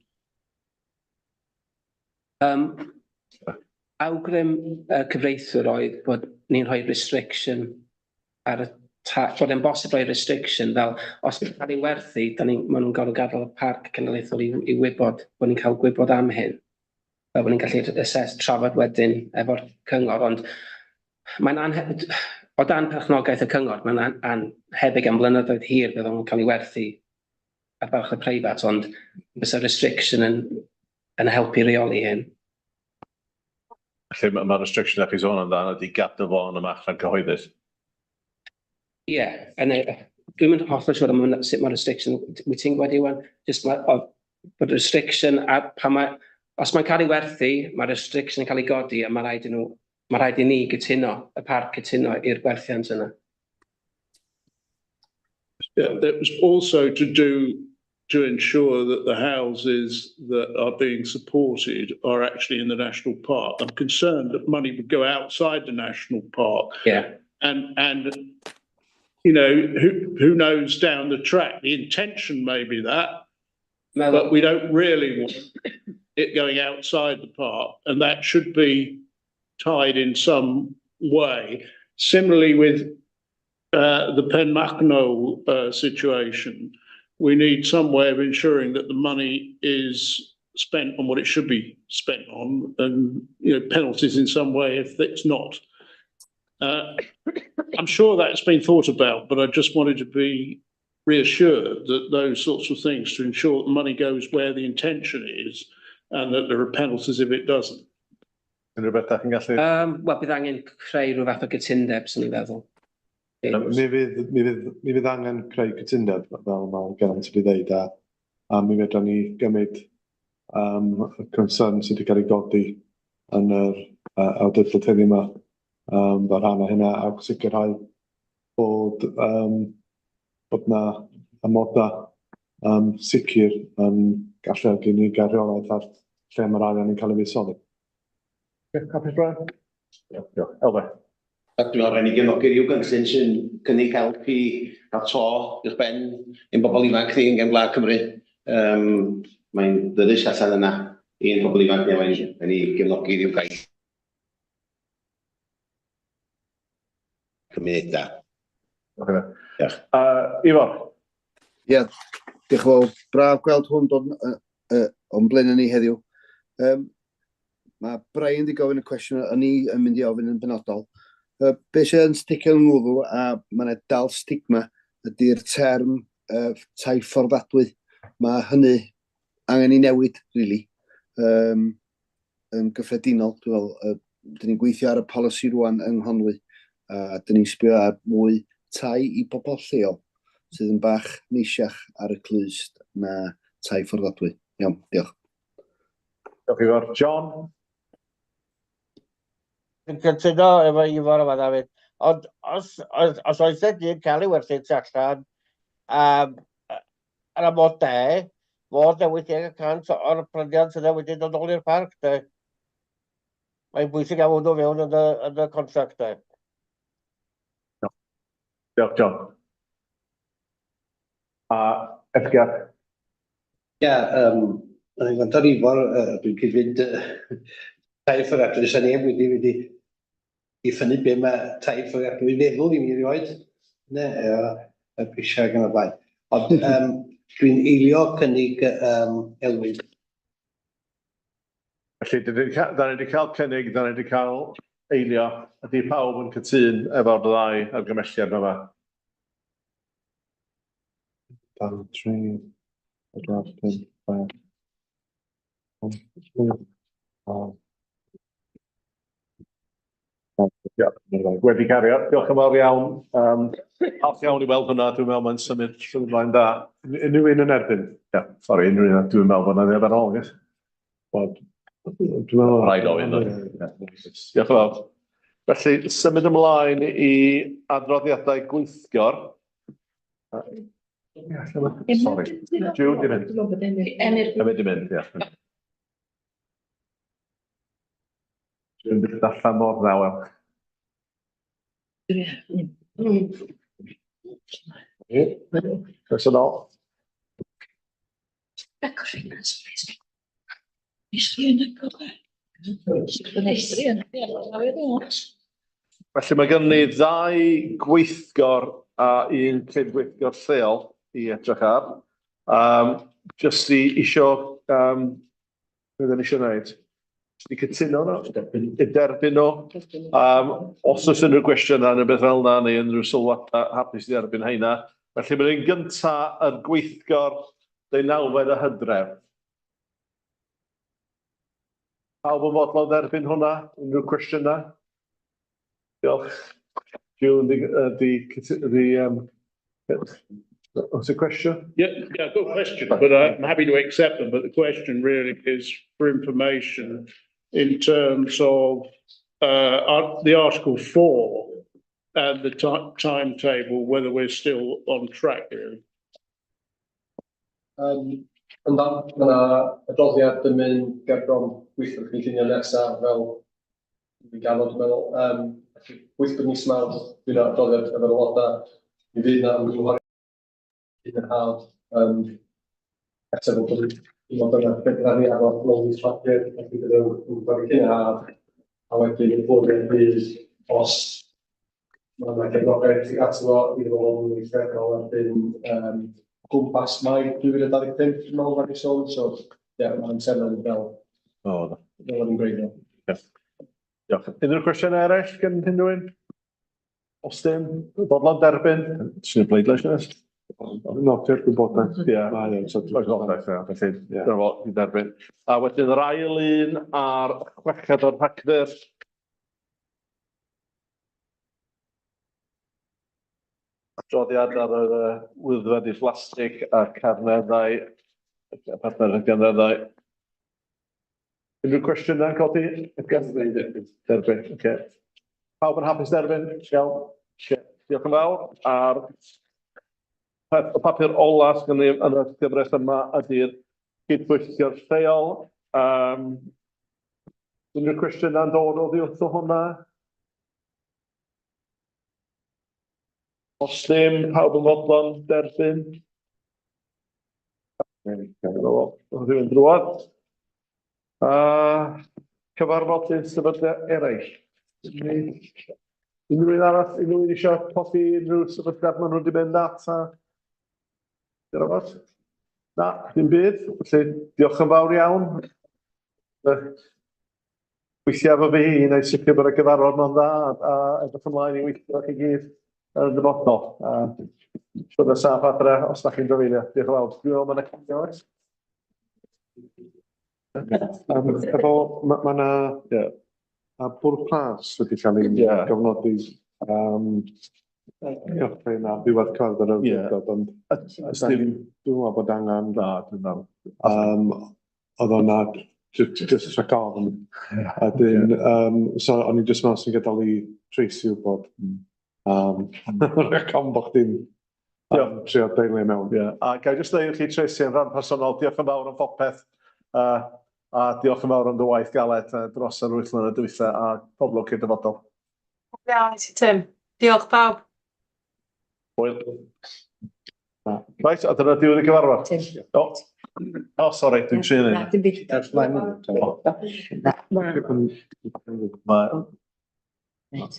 M: Awgrym y cyfreithiwr oedd bod ni'n rhoi restriction ar y bod e'n bosib rhoi restriction fel os mae'n cael ei werthu, da ni, maen nhw'n gorfod gadael y parc cenedlaethol i wybod bod ni'n cael gwybod am hyn. Fel bod ni'n gallu assess trafod wedyn efo'r cyngor, ond mae'n anhe o dan perchnogaeth y cyngor, mae'n an anhebyg am blynyddoedd hir bydd o'n cael ei werthu ar farchnad preifat, ond fysa restriction yn helpu reoli hyn.
B: Felly mae'r restriction ydych chi sôn amdano ydy gadw fo yn y marchnad cyhoeddus.
M: Ie, yeah, yn dwi'n mynd hollol siŵr am sut mae'r restriction, wyt ti'n gwybod Iwan? Just mae, o, bod restriction, a pan mae, os mae'n cael ei werthu, mae'r restriction yn cael ei godi a mae rhaid i nhw, mae rhaid i ni gytuno, y parc cytuno i'r gwerthiant yna.
D: Yeah, that was also to do to ensure that the houses that are being supported are actually in the national park. I'm concerned that money would go outside the national park. And who knows down the track? The intention may be that, but we don't really want it going outside the park, and that should be tied in some way. Similarly with the Penmachno situation, we need some way of ensuring that the money is spent on what it should be spent on, and penalties in some way if it's not. I'm sure that's been thought about, but I just wanted to be reassured that those sorts of things to ensure that the money goes where the intention is and that there are penalties if it doesn't.
B: Unrhyw beth da chi'n gallu?
M: Wel, bydd angen creu rhyw fath o gytundeb, swn i'n feddwl.
A: Mi fydd angen creu cytundeb, fel mae Geraint wedi dweud, a mi fedra ni gymryd y concern sydd wedi cael ei godi yn yr awdurdod heddiw yma fel rhan o hynna, a sicrhau bod na amoda sicr yn galluogi ni gael rheolaeth ar lle mae'r arian yn cael ei fuddsoddi.
B: Hapus, Brian? Diolch. Elfe?
J: A dwi'n meddwl rhaid ni gefnogi rhyw gynllun sy'n cynnig help i cael to uwch ben ein bobl ifanc ni yn gefn gwlad Cymru. Mae'n ddyrys allan yna i'n bobl ifanc ni, a mae'n rhaid ni gefnogi rhyw gais cymunedau.
B: Diolch. Ifor?
F: Ie, diolch yn fawr. Braf gweld hwn dod o'n blaen ni heddiw. Mae Brian wedi gofyn y cwestiwn, o'n i yn mynd i ofyn yn benodol. Be sy'n sticio yng ngwddw a mae yna dal stigma ydy'r term tai fforddadwy. Mae hynny angen i newid, really. Yn gyffredinol, dwi'n meddwl, dyn ni'n gweithio ar y polisi rwan yng Nghonwy, a dyn ni'n sbio ar mwy tai i bobl lleol sydd yn bach neisiach ar y clust na tai fforddadwy. Iawn, diolch.
B: Diolch, Ifor. John?
N: Dwi'n cytuno efo Ifor yma, Dafydd. Ond os oes e dyn cael ei werthu tu allan ar amodau, fod e 80% o'r pryniant yna wedi dod nôl i'r parc, de. Mae'n bwysig iawn hwnnw fewn yn y contract, de.
B: Diolch, John. A Edgar?
J: Ia, o'n i'n gwrando ar Ifor, dwi'n cyd-fynd tai fforddiadwy, sa neb wedi i ffynnu be mae tai fforddiadwy feddwl i mi erioed, ne, y prisiau ac yn y blaen. Ond dwi'n eilio cynnig Elwyn.
B: Felly, da ni wedi cael cynnig, da ni wedi cael eilio. Ydy pawb yn cytun efo'r ddau argymelliad yma?
A: Dau, tri, pedwar, pump, chwech. Wyth, naw.
B: Ia, wedi cario. Diolch yn fawr iawn. Falch iawn i weld hwnna. Dwi'n meddwl mae'n symud, symud mlaen da.
A: Unrhyw un yn erbyn?
B: Ia, sori, unrhyw un. Dwi'n meddwl bod 'na neb ar ôl, yes?
A: Wel, dwi'n meddwl...
B: Rhaid ofyn, doedd? Diolch yn fawr. Felly, symud ymlaen i adroddiadau gweithgor. Sorry. June di mynd.
G: Emyr.
B: Emyr di mynd, ia. Dwi'n mynd allan mor ddawel. Croeso nôl. Felly mae gennym ni ddau gweithgor a un cyd-weithgor lleol i edrych ar. Jyst i isio, be oedden ni isio wneud? Jyst i cytuno nhw, i derbyn nhw. Os oes unrhyw gwestiynau neu beth fel yna, neu unrhyw sylwadau, hapus i dderbyn heina. Felly mae'r un gynta yr gweithgor deunawfed o Hydref. Pawb yn fodlon derbyn hwnna? Unrhyw cwestiynau? Diolch. June, what's the question?
D: Yeah, good question, but I'm happy to accept them. But the question really is for information in terms of the Article 4 and the timetable, whether we're still on track really.
O: Yndan, mae yna adroddiad yn mynd gerbron gweithwyr cynllunio nesaf fel i ganol, dwi'n meddwl. Gweithwyr mis Mawrth, fydd yna adroddiad efo'r aelodau. Mi fydd yna ymgynghoriad yn yr haf. Eto, fel bod dim ond dyna beth fydda ni ar ôl mis Rhagfyr, felly bydd yr ymgynghoriad cyn yr haf, a wedyn y bwrdd bydd os mae yna gefnogaeth tuag ato fo iddo fo fod yn weithredol erbyn gwmpas Mai 2025, dwi'n meddwl, rhaid i sôn. So, ie, yeah, mae'n amserlen fel, fel o'n i'n gwreiddiol.
B: Diolch. Unrhyw cwestiynau eraill gen unrhyw un? Os dim, bodlon derbyn? Sy'n bleidlais nes?
A: Nodi'r gwybodaeth.
B: Ie, gwybodaeth, ie. Felly, dyna fo, i dderbyn. A wedyn yr ail un ar chweched o'r Rhagfyr. Adroddiad ar yr wyddfed i blastig a carneddau, partner y carneddau. Unrhyw cwestiynau yn codi? Derbyn, oce. Pawb yn hapus derbyn? Iawn. Oce. Diolch yn fawr. A'r y papur ola sydd gen i yn y gyfres yma ydy'r cydbwyllgor lleol. Unrhyw cwestiynau'n dod oddi wrth hwnna? Os ddim, pawb yn fodlon derbyn? Rhywun drwad. A cyfarfodydd sefydliad eraill. Unrhyw un arall, unrhyw un eisiau codi unrhyw sefydliad maen nhw wedi mynd at a... Dyna Na, dim byd. Felly, diolch yn fawr iawn. Weithio efo fi i wneud sicr bod y gyfarfod ma'n dda a edrych ymlaen i weithio chi gyd yn y dyfodol. A siwr y saff adre os da chi'n drafeilio. Diolch yn fawr. Dwi'n meddwl mae'n y cinio, oes?
A: Efo, ma' 'na a bwrdd plas wedi cael ei gofnodi cychwyn ar ddiwedd cyfarfod yr awdurdod, ond dwi'n meddwl bod angen...
B: Na, dwi'n meddwl.
A: Oedd o'na jyst rhag ofn. A dyn, so o'n i jyst meddwl sy'n gadael i Tracy wybod. Rhag ofn bod chdi'n trio deilio mewn.
B: Ie, a ga i jyst dweud i chi Tracy yn rhan personol, diolch yn fawr am popeth. A diolch yn fawr am dy waith galed dros yr 8 mlynedd dwytha a pob lwc i'r dyfodol.
P: Iawn i ti Tim. Diolch pawb.
B: Hwyl. Reit, a dyna diwedd y cyfarfod. O, o sori, dwi'n trio neud.
G: Na, dim byd.
B: Mae
G: Reit.